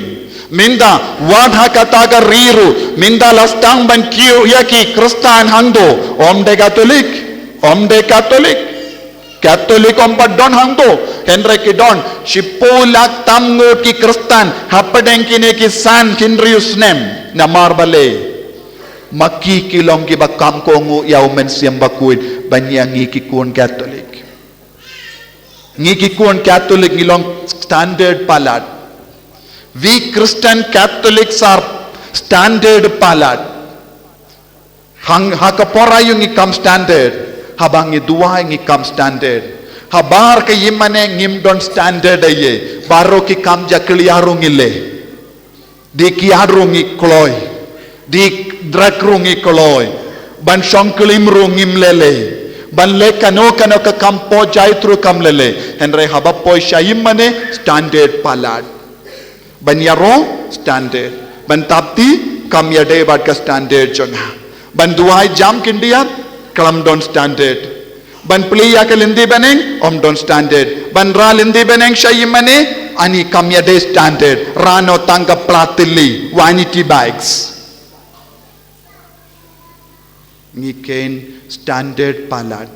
Mynta, wat ha kata ka ri ruh, mynta la sdang ban kiew ïa ki Khristan hangto, ym dei Catholic, ym dei Catholic. Catholic ym pat don hangto, hynrei ki don, shiphew lak tam ngut ki Khristan, hapdeng kine ki san hynriew snem, namar balei? Ma ki ki long kiba kham kohnguh ïa u Mynsiem Bakhuid, ban ïa ngi ki khun Catholic. Ngi ki khun Catholic ngi long standard palat. We Christian Catholics are standard palat. Hang, ha ka por aïu ngi kham standard, haba ngi duwai ngi kham standard. Habar ka ïing mane ngim don standard aïe, baroh ki kam jakhlia ruh ngi leh. Dei kiad ruh ngi kloi. Dei drug ruh ngi kloi. Ban shong klim ruh ngim leh lei. Ban leh kano kano ka kam poi jait ruh kam leh lei. Hynrei haba poi sha ïing mane standard palat. Ban ïaroh standard. Ban thap kti kam ïadei bad ka standard jong nga. Ban duwai jam khyndiat kam don standard. Ban plie ïa ka lynti bneng ym don standard. Ban rah lynti bneng sha ïing mane ani kam ïadei standard. Rah noh tang ka pla tylli, vanity bags. Ngi kheiñ standard palat.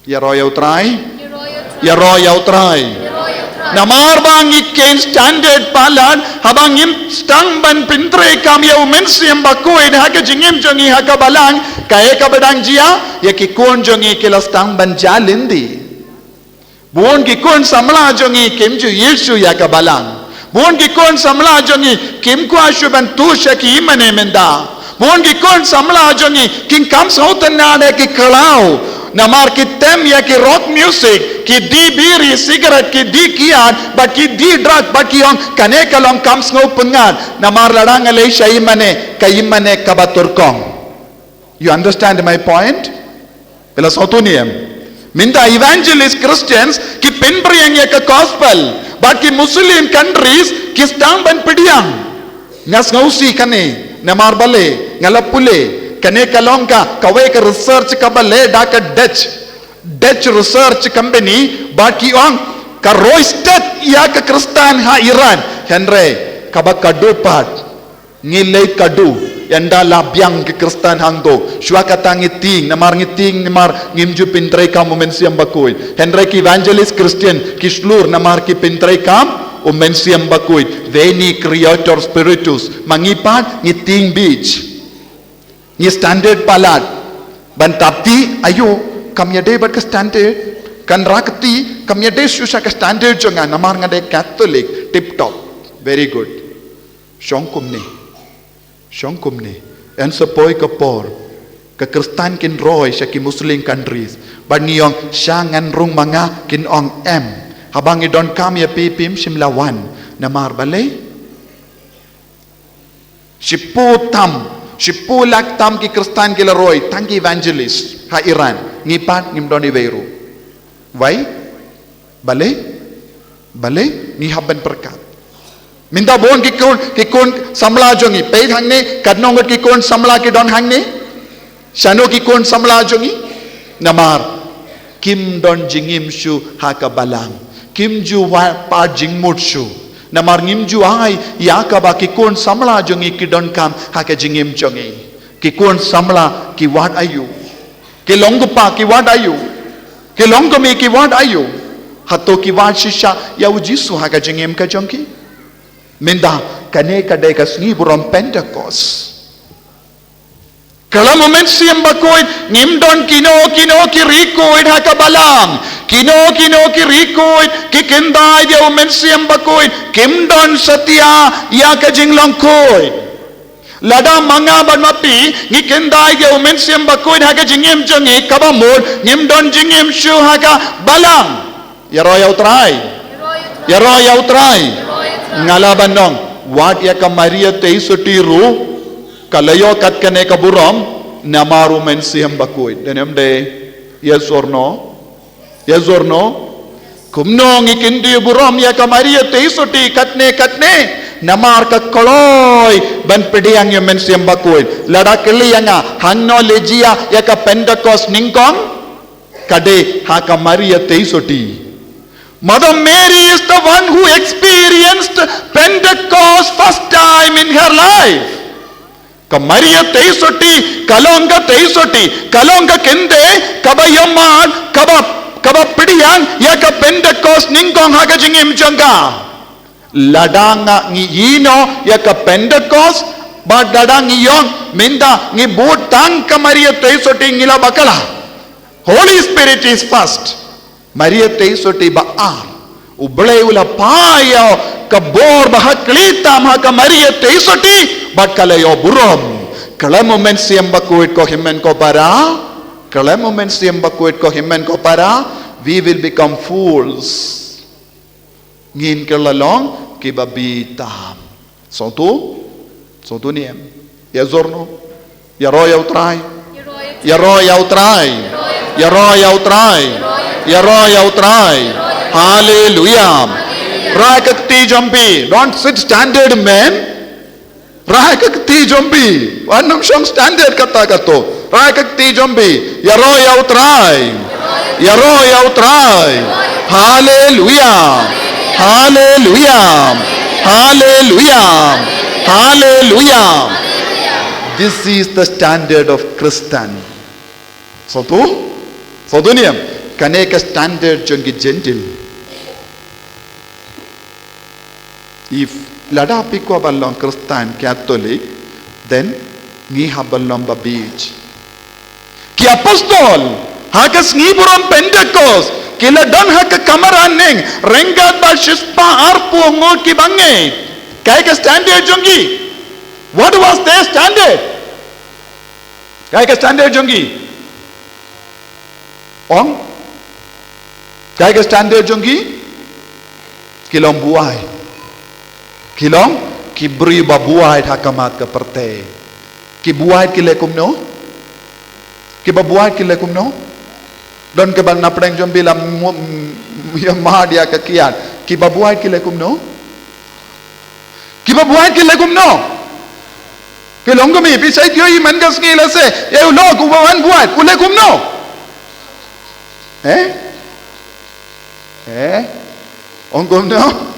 Ïaroh ïa u Trai. Ïaroh ïa u Trai. Namar ba ngi khein standard palat, haba ngim sdang ban pyntreikam ïa u Mynsiem Bakhuid ha ka jingim jong ngi ha ka balang, kaei kaba dang jia, ïa ki khun jong ngi ki la sdang ban jia lynti. Bun ki khun samla jong ngi kim ju ïeit shuh ïa ka balang. Bun ki khun samla jong ngi kim kwah shuh ban tuh sha ki ïingmane mynta. Bun ki khun samla jong ngi kim kham sngewtynnad ïa ki khlaw. Namar ki tem ïa ki rock music, ki die biri cigarette, ki die kiad, bad ki die drug, bad ki ong kane ka long kam sngewpyngngad. Namar lada nga leit sha ïingmane, ka ïingmane kaba turkong. You understand my point? Phi la sngewthuh ne em? Mynta evangelist Christians ki pynphriang ïa ka gospel, bad ki Muslim countries ki sdang ban pdiang. Nga sngewsih kane, namar balei, nga la pule, kane ka long ka, kawei ka research kaba leh da ka Dutch, Dutch research company, bad ki ong, ka roi stet ïa ka Khristan ha Iran, hynrei, kaba khatduh pat. Ngi leit khatduh, ynda la biang ki Khristan hangto. Shuwa kata ngi tieng, namar ngi tieng, namar ngim ju pyntreikam u Mynsiem Bakhuid. Hynrei ki evangelist Christian, ki shlur, namar ki pyntreikam u Mynsiem Bakhuid. Veni Creator Spiritus. Ma ngi pat, ngi tieng beit. Ngi standard palat. Ban tap kti, aïu, kam ïadei bad ka standard. Kan rah kti, kam ïadei shuh sha ka standard jong nga, namar nga dei Catholic, tip top. Very good. Shong kumne. Shong kumne. Yn sa poi ka por, ka Khristan kin roi sha ki Muslim countries. Bad ngi ong, sha ngan rung ma nga, kin ong em. Haba ngi donkam ïa phi, phim shym la wan. Namar balei? Shiphew tam, shiphew lak tam ki Khristan ki la roi, tang ki evangelist ha Iran. Ngi pat ngim don iwei ruh. Why? Balei? Balei? Ngi hap ban pyrkhat. Mynta bun ki khun, ki khun samla jong ngi, peit hangne, katno ngut ki khun samla ki don hangne? Shano ki khun samla jong ngi? Namar kim don jingim shuh ha ka balang. Kim ju wad pat jingmut shuh. Namar ngim ju ai ïa kaba ki khun samla jong ngi ki donkam ha ka jingim jong ngi. Ki khun samla ki wad aïu? Ki long kpa ki wad aïu? Ki long kmie ki wad aïu? Hato ki wad shisha ïa u Jisu ha ka jingim ka jong ki? Mynta kane ka dei ka sngi burom Pentecost. Kyllum u Mynsiem Bakhuid, ngim don kino kino ki riewkhuid ha ka balang. Kino kino ki riewkhuid, ki kynthei ïa u Mynsiem Bakhuid, kim don satia ïa ka jinglong khuid. Lada ma nga bad ma phi, ngi kynthei ïa u Mynsiem Bakhuid ha ka jingim jong ngi, kaba mut, ngim don jingim shuh ha ka balang. Ïaroh ïa u Trai. Ïaroh ïa u Trai. Nga la ban ong, wat ïa ka Maria Theisotti ruh, ka la ïoh kat kane ka burom, namar u Mynsiem Bakhuid. Dei ne em dei? Yes or no? Yes or no? Kumno ngi kyntiew burom ïa ka Maria Theisotti katne katne, namar ka kloi ban pdiang ïa u Mynsiem Bakhuid. Lada kylli ïa nga, hangno la jia ïa ka Pentecost nyngkong? Ka dei ha ka Maria Theisotti. Mother Mary is the one who experienced Pentecost first time in her life. Ka Maria Theisotti, ka long ka Theisotti, ka long ka kynthei, kaba ïohmad, kaba, kaba pdiang ïa ka Pentecost nyngkong ha ka jingim jong ka. Lada nga ngi ïehnoh ïa ka Pentecost, bad lada ngi ïoh mynta ngi bud tang ka Maria Theisotti ngi la bakla. Holy Spirit is first. Maria Theisotti ba ar. U Blei u la phah ïa ka bor ba ha khlieh tam ha ka Maria Theisotti, bad ka la ïoh burom. Kyllum u Mynsiem Bakhuid ko hynmen ko para. Kyllum u Mynsiem Bakhuid ko hynmen ko para. We will become fools. Ngin kylla long kiba bitar. Sngewthuh? Sngewthuh ne em? Ïa zor no. Ïaroh ïa u Trai. Ïaroh ïa u Trai. Ïaroh ïa u Trai. Ïaroh ïa u Trai. Hallelujah. Rai ka kti jong phi. Don't sit standard, man. Rai ka kti jong phi. Wat nym shong standard kata kato. Rai ka kti jong phi. Ïaroh ïa u Trai. Ïaroh ïa u Trai. Hallelujah. Hallelujah. Hallelujah. Hallelujah. This is the standard of Christian. Sngewthuh? Sngewthuh ne em? Kane ka standard jong ki Gentile. If lada phi kwah ban long Khristan Katholik, then ngi hap ban long ba bieit. Ki apostol, ha ka sngi burom Pentecost, ki la don ha ka kamra neng, ryngkat bad shispah arphew ngut ki bangeit. Kaei ka standard jong ki? What was their standard? Kaei ka standard jong ki? Ong? Kaei ka standard jong ki? Ki long buaid. Ki long ki briew ba buaid ha khmat ka pyrthei. Ki buaid ki leh kumno? Ki ba buaid ki leh kumno? Don kiba na pdeng jong phi la mu-, m-, ïa mad ïa ka kiad. Ki ba buaid ki leh kumno? Ki ba buaid ki leh kumno? Ki long kumno, phi sa ïohi man ka sngi lehse, ïa u lok uba wan buaid, u leh kumno? Eh? Eh? Ong kumno?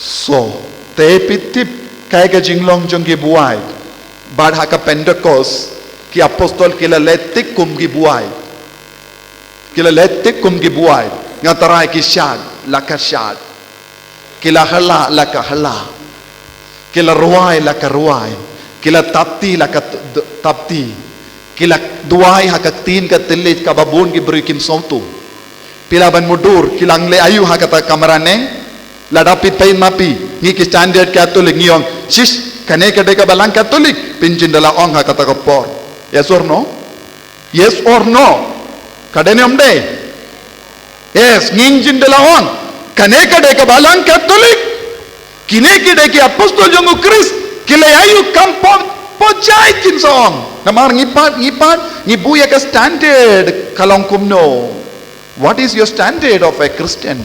So, te phi tip kaei ka jinglong jong ki buaid. Bad ha ka Pentecost, ki apostol ki la leh tik kum ki buaid. Ki la leh tik kum ki buaid. Nga tharai ki shad la ka shad. Ki la hylla la ka hylla. Ki la rwai la ka rwai. Ki la thapti la ka t-, d-, thapti. Ki la duwai ha ka ktien ka thylliej kaba bun ki briew kim sngewthuh. Phi lah ban mutdur, ki la nang leh aïu ha kata ka kamra neng? Lada phi peit ma phi, ngi ki standard Katholik ngi ong, shish, kane ka dei ka Balang Katholik, phin jin da la ong ha kata ka por. Yes or no? Yes or no? Ka dei ne ym dei? Yes, ngin jin da la ong. Kane ka dei ka Balang Katholik. Kine ki dei ki apostol jong u Khrist. Ki la ïai ïoh kam pop, pop jait kin sa ong. Namar ngi pat, ngi pat, ngi buh ïa ka standard ka long kumno. What is your standard of a Christian?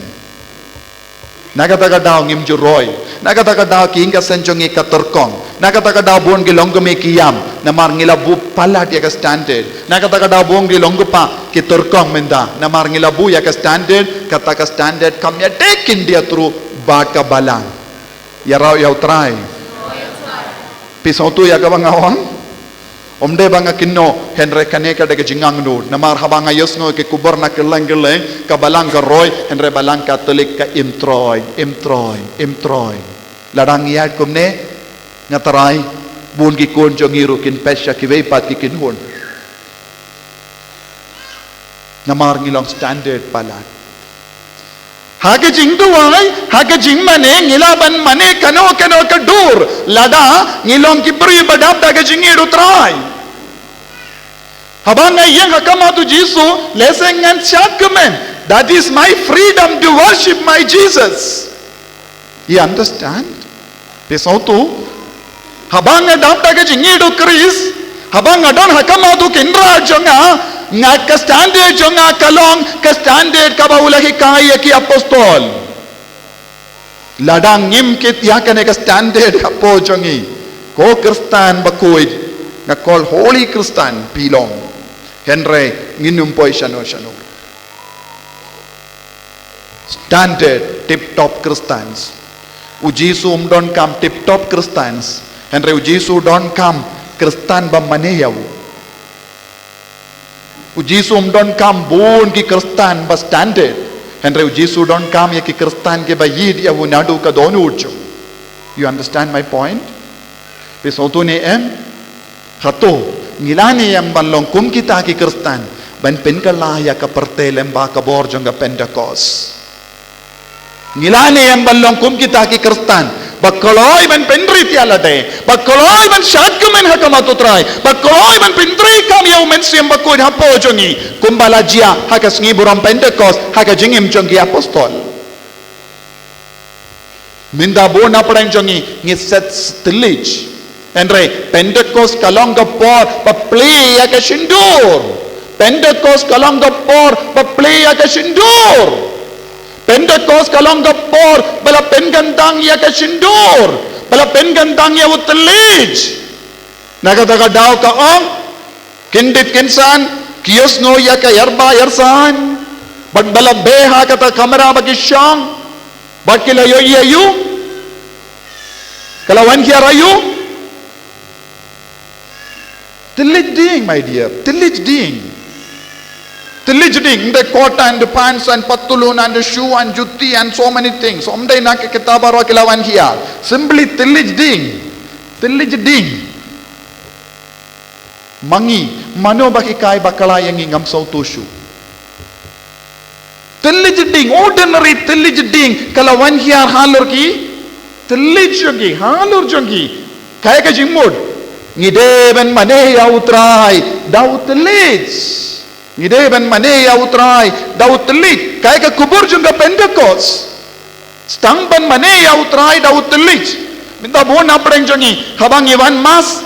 Na kata ka daw ngim ju roi. Na kata ka daw ki ïing ki sem jong ngi ka tyrkhong. Na kata ka daw bun ki longkmie ki ïam. Namar ngi la buh palat ïa ka standard. Na kata ka daw bun ki longkpa ki tyrkhong mynta. Namar ngi la buh ïa ka standard, kata ka standard kam ïadei khyndiat ruh bad ka Balang. Ïa rau ïa U Trai. Phi sngewthuh ïa kaba nga ong? Ym dei ba nga kynnoh, hynrei kane ka dei ka jingangnud. Namar haba nga ïohsngew ki khubor na kylleng kylleng, ka Balang ka roi, hynrei Balang Katholik ka im troi, im troi, im troi. Lada ngi ïaid kumne, nga tharai, bun ki khun jong ngi ruh kin peit sha kiwei pat ki kynhun. Namar ngi long standard palat. Ha ka jingduwai, ha ka jingmane, ngi lah ban mane kano kano ka dur. Lada ngi long ki briew ba dap da ka jingïeit U Trai. Haba nga ïeng ha khmat U Jisu, lehse ngan shad kmen. That is my freedom to worship my Jesus. You understand? Phi sngewthuh? Haba nga dap da ka jingïeit U Khrist, haba nga don ha khmat u Kynrad jong nga, nga ka standard jong nga ka long ka standard kaba u la hikai ïa ki apostol. Lada ngim kit ïa kane ka standard hapoh jong ngi, ko Khristan bakhuid, nga call holy Khristan phi long. Hynrei ngin ym poi shano shano. Standard tip top Christians. U Jisu um donkam tip top Christians. Hynrei U Jisu u donkam Khristan ba mane ïa u. U Jisu um donkam bun ki Khristan ba standard. Hynrei U Jisu u donkam ïa ki Khristan kiba ïeit ïa u naduh ka dohnud jong u. You understand my point? Phi sngewthuh ne em? Hato ngi lah ne em ban long kum kita ki Khristan ban pynkylla ïa ka pyrthei lyngba ka bor jong ka Pentecost? Ngi lah ne em ban long kum kita ki Khristan ba kloi ban pynrit ïa lade, ba kloi ban shad kmen ha khmat u Trai, ba kloi ban pyntreikam ïa u Mynsiem Bakhuid hapoh jong ngi, kumba la jia ha ka sngi burom Pentecost ha ka jingim jong ki apostol? Mynta bun na pdeng jong ngi ngi set thylliej. Hynrei Pentecost ka long ka por ba plie ïa ka shyndur. Pentecost ka long ka por ba plie ïa ka shyndur. Pentecost ka long ka por ba la pynkyntang ïa ka shyndur, ba la pynkyntang ïa u thylliej. Na kata ka daw ka ong, kyndit kynsan ki ïohsngew ïa ka ïarba ïarsaiñ, bad ba la beh ha kata ka kamra ba ki shong, bad ki la ïohi aïu? Ka la wan hiar aïu? Thylliej ding, my dear, thylliej ding. Tylli jading, ym dei kot and pants and patulun and shoe and juti and so many things. Ym dei na ki kitab baroh ki la wan hiar. Simply tylli jading. Tylli jading. Ma ngi, mano ba hikai bakla ïa ngi ngam sngewthuh shuh. Tylli jading, ordinary tylli jading, ka la wan hiar halor ki, tylli jong ki, halor jong ki. Kaei ka jingmut. Ngi dei ban mane ïa u Trai, da u tylli. Ngi dei ban mane ïa u Trai, da u tylli. Kaei ka khubor jong ka Pentecost. Sdang ban mane ïa u Trai, da u tylli. Mynta bun na pdeng jong ngi, haba ngi wan mass,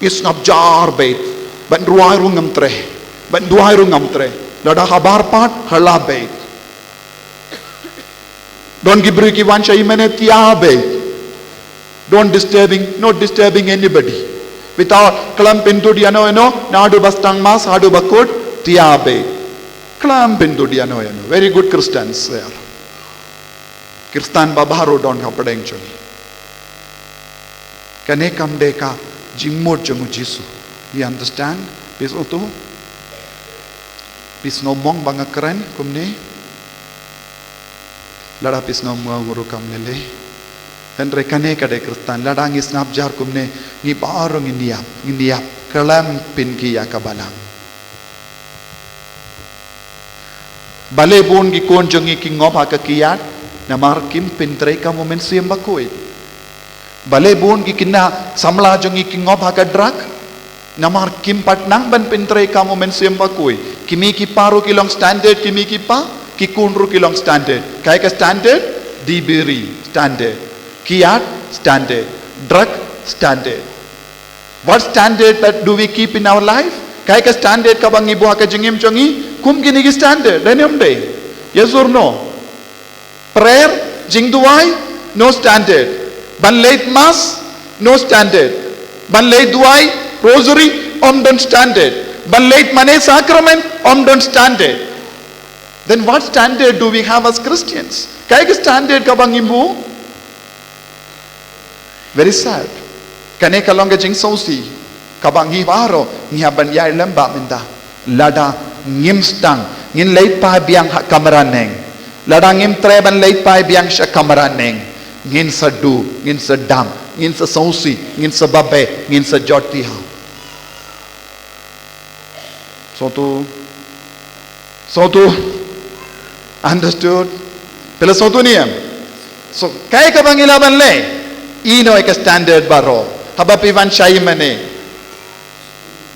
ngi sngap jar beit. Ban duwai ruh ngam treh. Ban duwai ruh ngam treh. Lada habar pat, ha la beit. Don ki briew ki wan sha ïing mane tia beit. Don't disturbing, not disturbing anybody. Without khlem pyndud ïano ïano, naduh ba sdang mass, haduh ba kut, tia beit. Khlem pyndud ïano ïano. Very good Christians there. Khristan ba baroh don ha pdeng jong ngi. Kane kam dei ka jingmut jong u Jisu. You understand? Phi sngewthuh? Phi sngew mong ba nga kren kumne? Lada phi sngew mong ruh kam lei lei. Hynrei kane ka dei Khristan. Lada ngi sngap jar kumne, ngi baroh ngin ïap, ngin ïap. Khlem pynkhih ïa ka balang. Balei bun ki khun jong ngi ki ngop ha ka kiad, namar kim pyntrei kam u Mynsiem Bakhuid. Balei bun ki khynnah samla jong ngi ki ngop ha ka drug, namar kim pat nang ban pyntrei kam u Mynsiem Bakhuid. Ki mei ki pa ruh ki long standard, ki mei ki pa, ki khun ruh ki long standard. Kaei ka standard? Dih biri, standard. Kiad, standard. Drug, standard. What standard that do we keep in our life? Kaei ka standard kaba ngi buh ha ka jingim jong ngi? Kum kine ki standard, dei ne ym dei? Yes or no? Prayer, jingduwai, no standard. Ban leit mass, no standard. Ban leit duwai, rosary, ym don standard. Ban leit mane sacrament, ym don standard. Then what standard do we have as Christians? Kaei ka standard kaba ngi buh? Very sad. Kane ka long ka jingsngewsih kaba ngi baroh ngi hap ban ïaid lem bad mynta. Lada ngim sdang, ngin leit phai biang ha kamra neng. Lada ngim treh ban leit phai biang sha kamra neng, ngin sa duh, ngin sa dam, ngin sa sngewsih, ngin sa babe, ngin sa jot thiah. Sngewthuh? Sngewthuh? Understood? Phi la sngewthuh ne em? So, kaei kaba ngi lah ban leh? Ïehnoh ïa ka standard baroh. Haba phi wan sha ïing mane,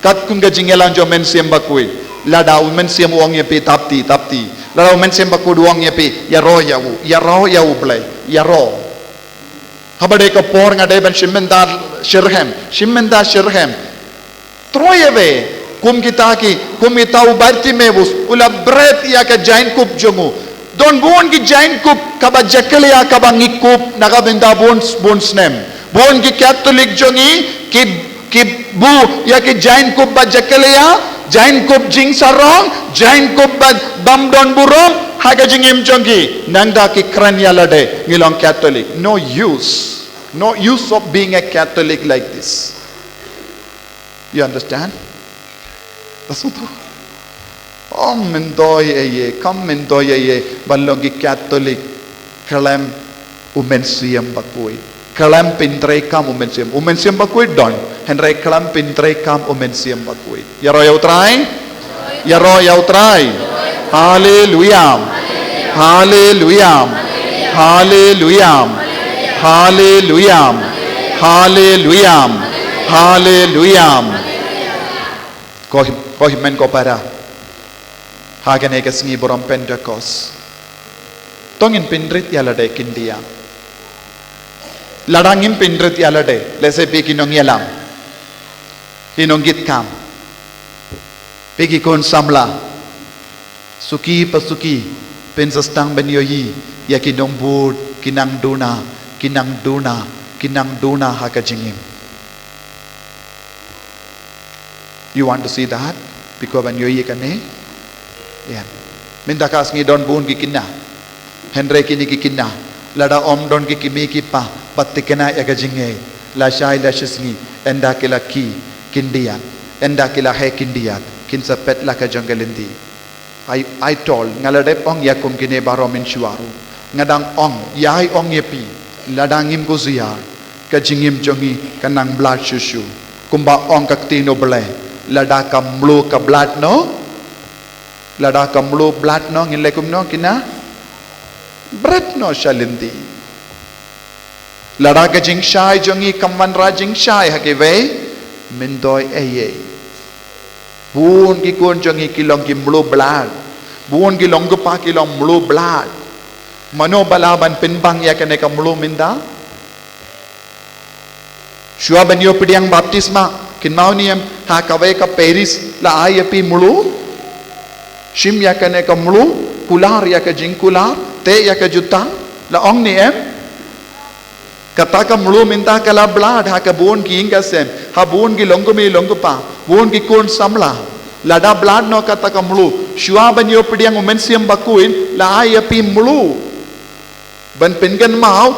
katkum ka jingïalang jong u Mynsiem Bakhuid. Lada u Mynsiem u ong ïa phi, thap ti, thap ti. Lada u Mynsiem Bakhuid u ong ïa phi, ïaroh ïa u, ïaroh ïa U Blei, ïaroh. Haba dei ka por nga dei ban shim bynta shitrhem, shim bynta shitrhem. Troi ïa wei, kum kita ki, kum kita u Bartimeus, u la bret ïa ka jaiñkup jong u. Don bun ki jaiñkup kaba jakhlia kaba ngi kup na ka bynta bun, bun snem. Bun ki Katholik jong ngi, ki, ki buh ïa ki jaiñkup ba jakhlia, jaiñkup jingsarong, jaiñkup ba, bym don burom ha ka jingim jong ki. Nangta ki kren ïa lade, ngi long Katholik. No use. No use of being a Catholic like this. You understand? Phi sngewthuh? Ym myntoi ei ei, kam myntoi ei ei ban long ki Katholik khlem u Mynsiem Bakhuid. Khlem pyntreikam u Mynsiem. U Mynsiem Bakhuid don, hynrei khlem pyntreikam u Mynsiem Bakhuid. Ïaroh ïa U Trai. Ïaroh ïa U Trai. Haleluia. Haleluia. Haleluia. Haleluia. Haleluia. Haleluia. Ko him-, ko hynmen ko para. Ha kane ka sngi burom Pentecost, to ngin pynrit ïa lade khyndiat. Lada ngim pynrit ïa lade, lehse phi ki nongïalam, ki nongkitkam, phi ki khun samla, suki pa suki, phin sa sdang ban ïohi ïa ki nongbud ki nang duna, ki nang duna, ki nang duna ha ka jingim. You want to see that? Phi kwah ban ïohi ïa kane? Ïa. Mynta ka sngi don bun ki khynnah. Hynrei kine ki khynnah, lada ym don ki kmie ki kpa ba thikna ïa ka jingngeit, lashai lashisngi, ynda ki la khie khyndiat, ynda ki la heh khyndiat, kin sa peit la ka jong ka lynti. Ai, ai tol, nga la dep ong ïa kum kine baroh mynshuwa ruh. Nga dang ong, ïa ai ong ïa phi, lada ngim khusiar, ka jingim jong ngi ka nang blad shuh shuh. Kumba ong ka ktien U Blei, lada ka mluh ka blad noh, lada ka mluh blad noh, ngin leh kumno kine? Bret noh sha lynti. Lada ka jingshai jong ngi kam wanrah jingshai ha kiwei, myntoi ei ei. Bun ki khun jong ngi ki long ki mluh blad. Bun ki long kpa ki long mluh blad. Mano ba lah ban pynbang ïa kane ka mluh mynta? Shuwa ban ïoh pdiang baptisma, kynmaw ne em, ha kawei ka parish la ai ïa phi mluh? Shim ïa kane ka mluh, kular ïa ka jingkular, teh ïa ka jutang, la ong ne em? Kata ka mluh mynta ka la blad ha ka bun ki ïing ka sem, ha bun ki longkmie longkpa, bun ki khun samla. Lada blad noh kata ka mluh, shuwa ban ïoh pdiang U Mynsiem Bakhuid, la ai ïa phi mluh. Ban pynkynmaw,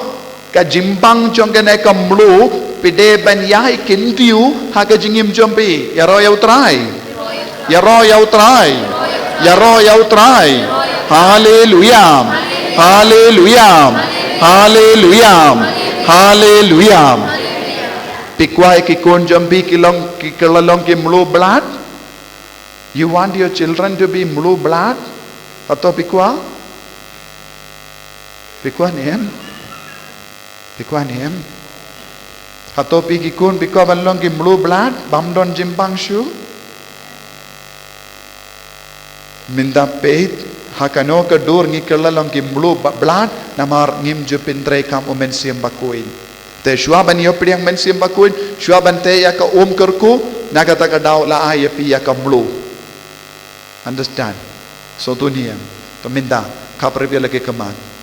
ka jingbang jong kane ka mluh, phi dei ban ïai kyntiew ha ka jingim jong phi. Ïaroh ïa U Trai. Ïaroh ïa U Trai. Ïaroh ïa U Trai. Haleluya. Haleluya. Haleluya. Haleluya. Phi kwah ïa ki khun jong phi ki long, ki, ki la long ki mluh blad? You want your children to be mluh blad? Hato phi kwah? Phi kwah ne em? Phi kwah ne em? Hato phi ki khun phi kwah ban long ki mluh blad bym don jingbang shuh? Mynta peit, ha kano ka dur ngi kylla long ki mluh ba-, blad, namar ngim ju pyntreikam U Mynsiem Bakhuid. Te shuwa ban ïoh pdiang Mynsiem Bakhuid, shuwa ban teh ïa ka um kyrkhu, na kata ka daw la ai ïa phi ïa ka mluh. Understand? So tu ne em, to mynta, khaphrang ïa la ki khmat.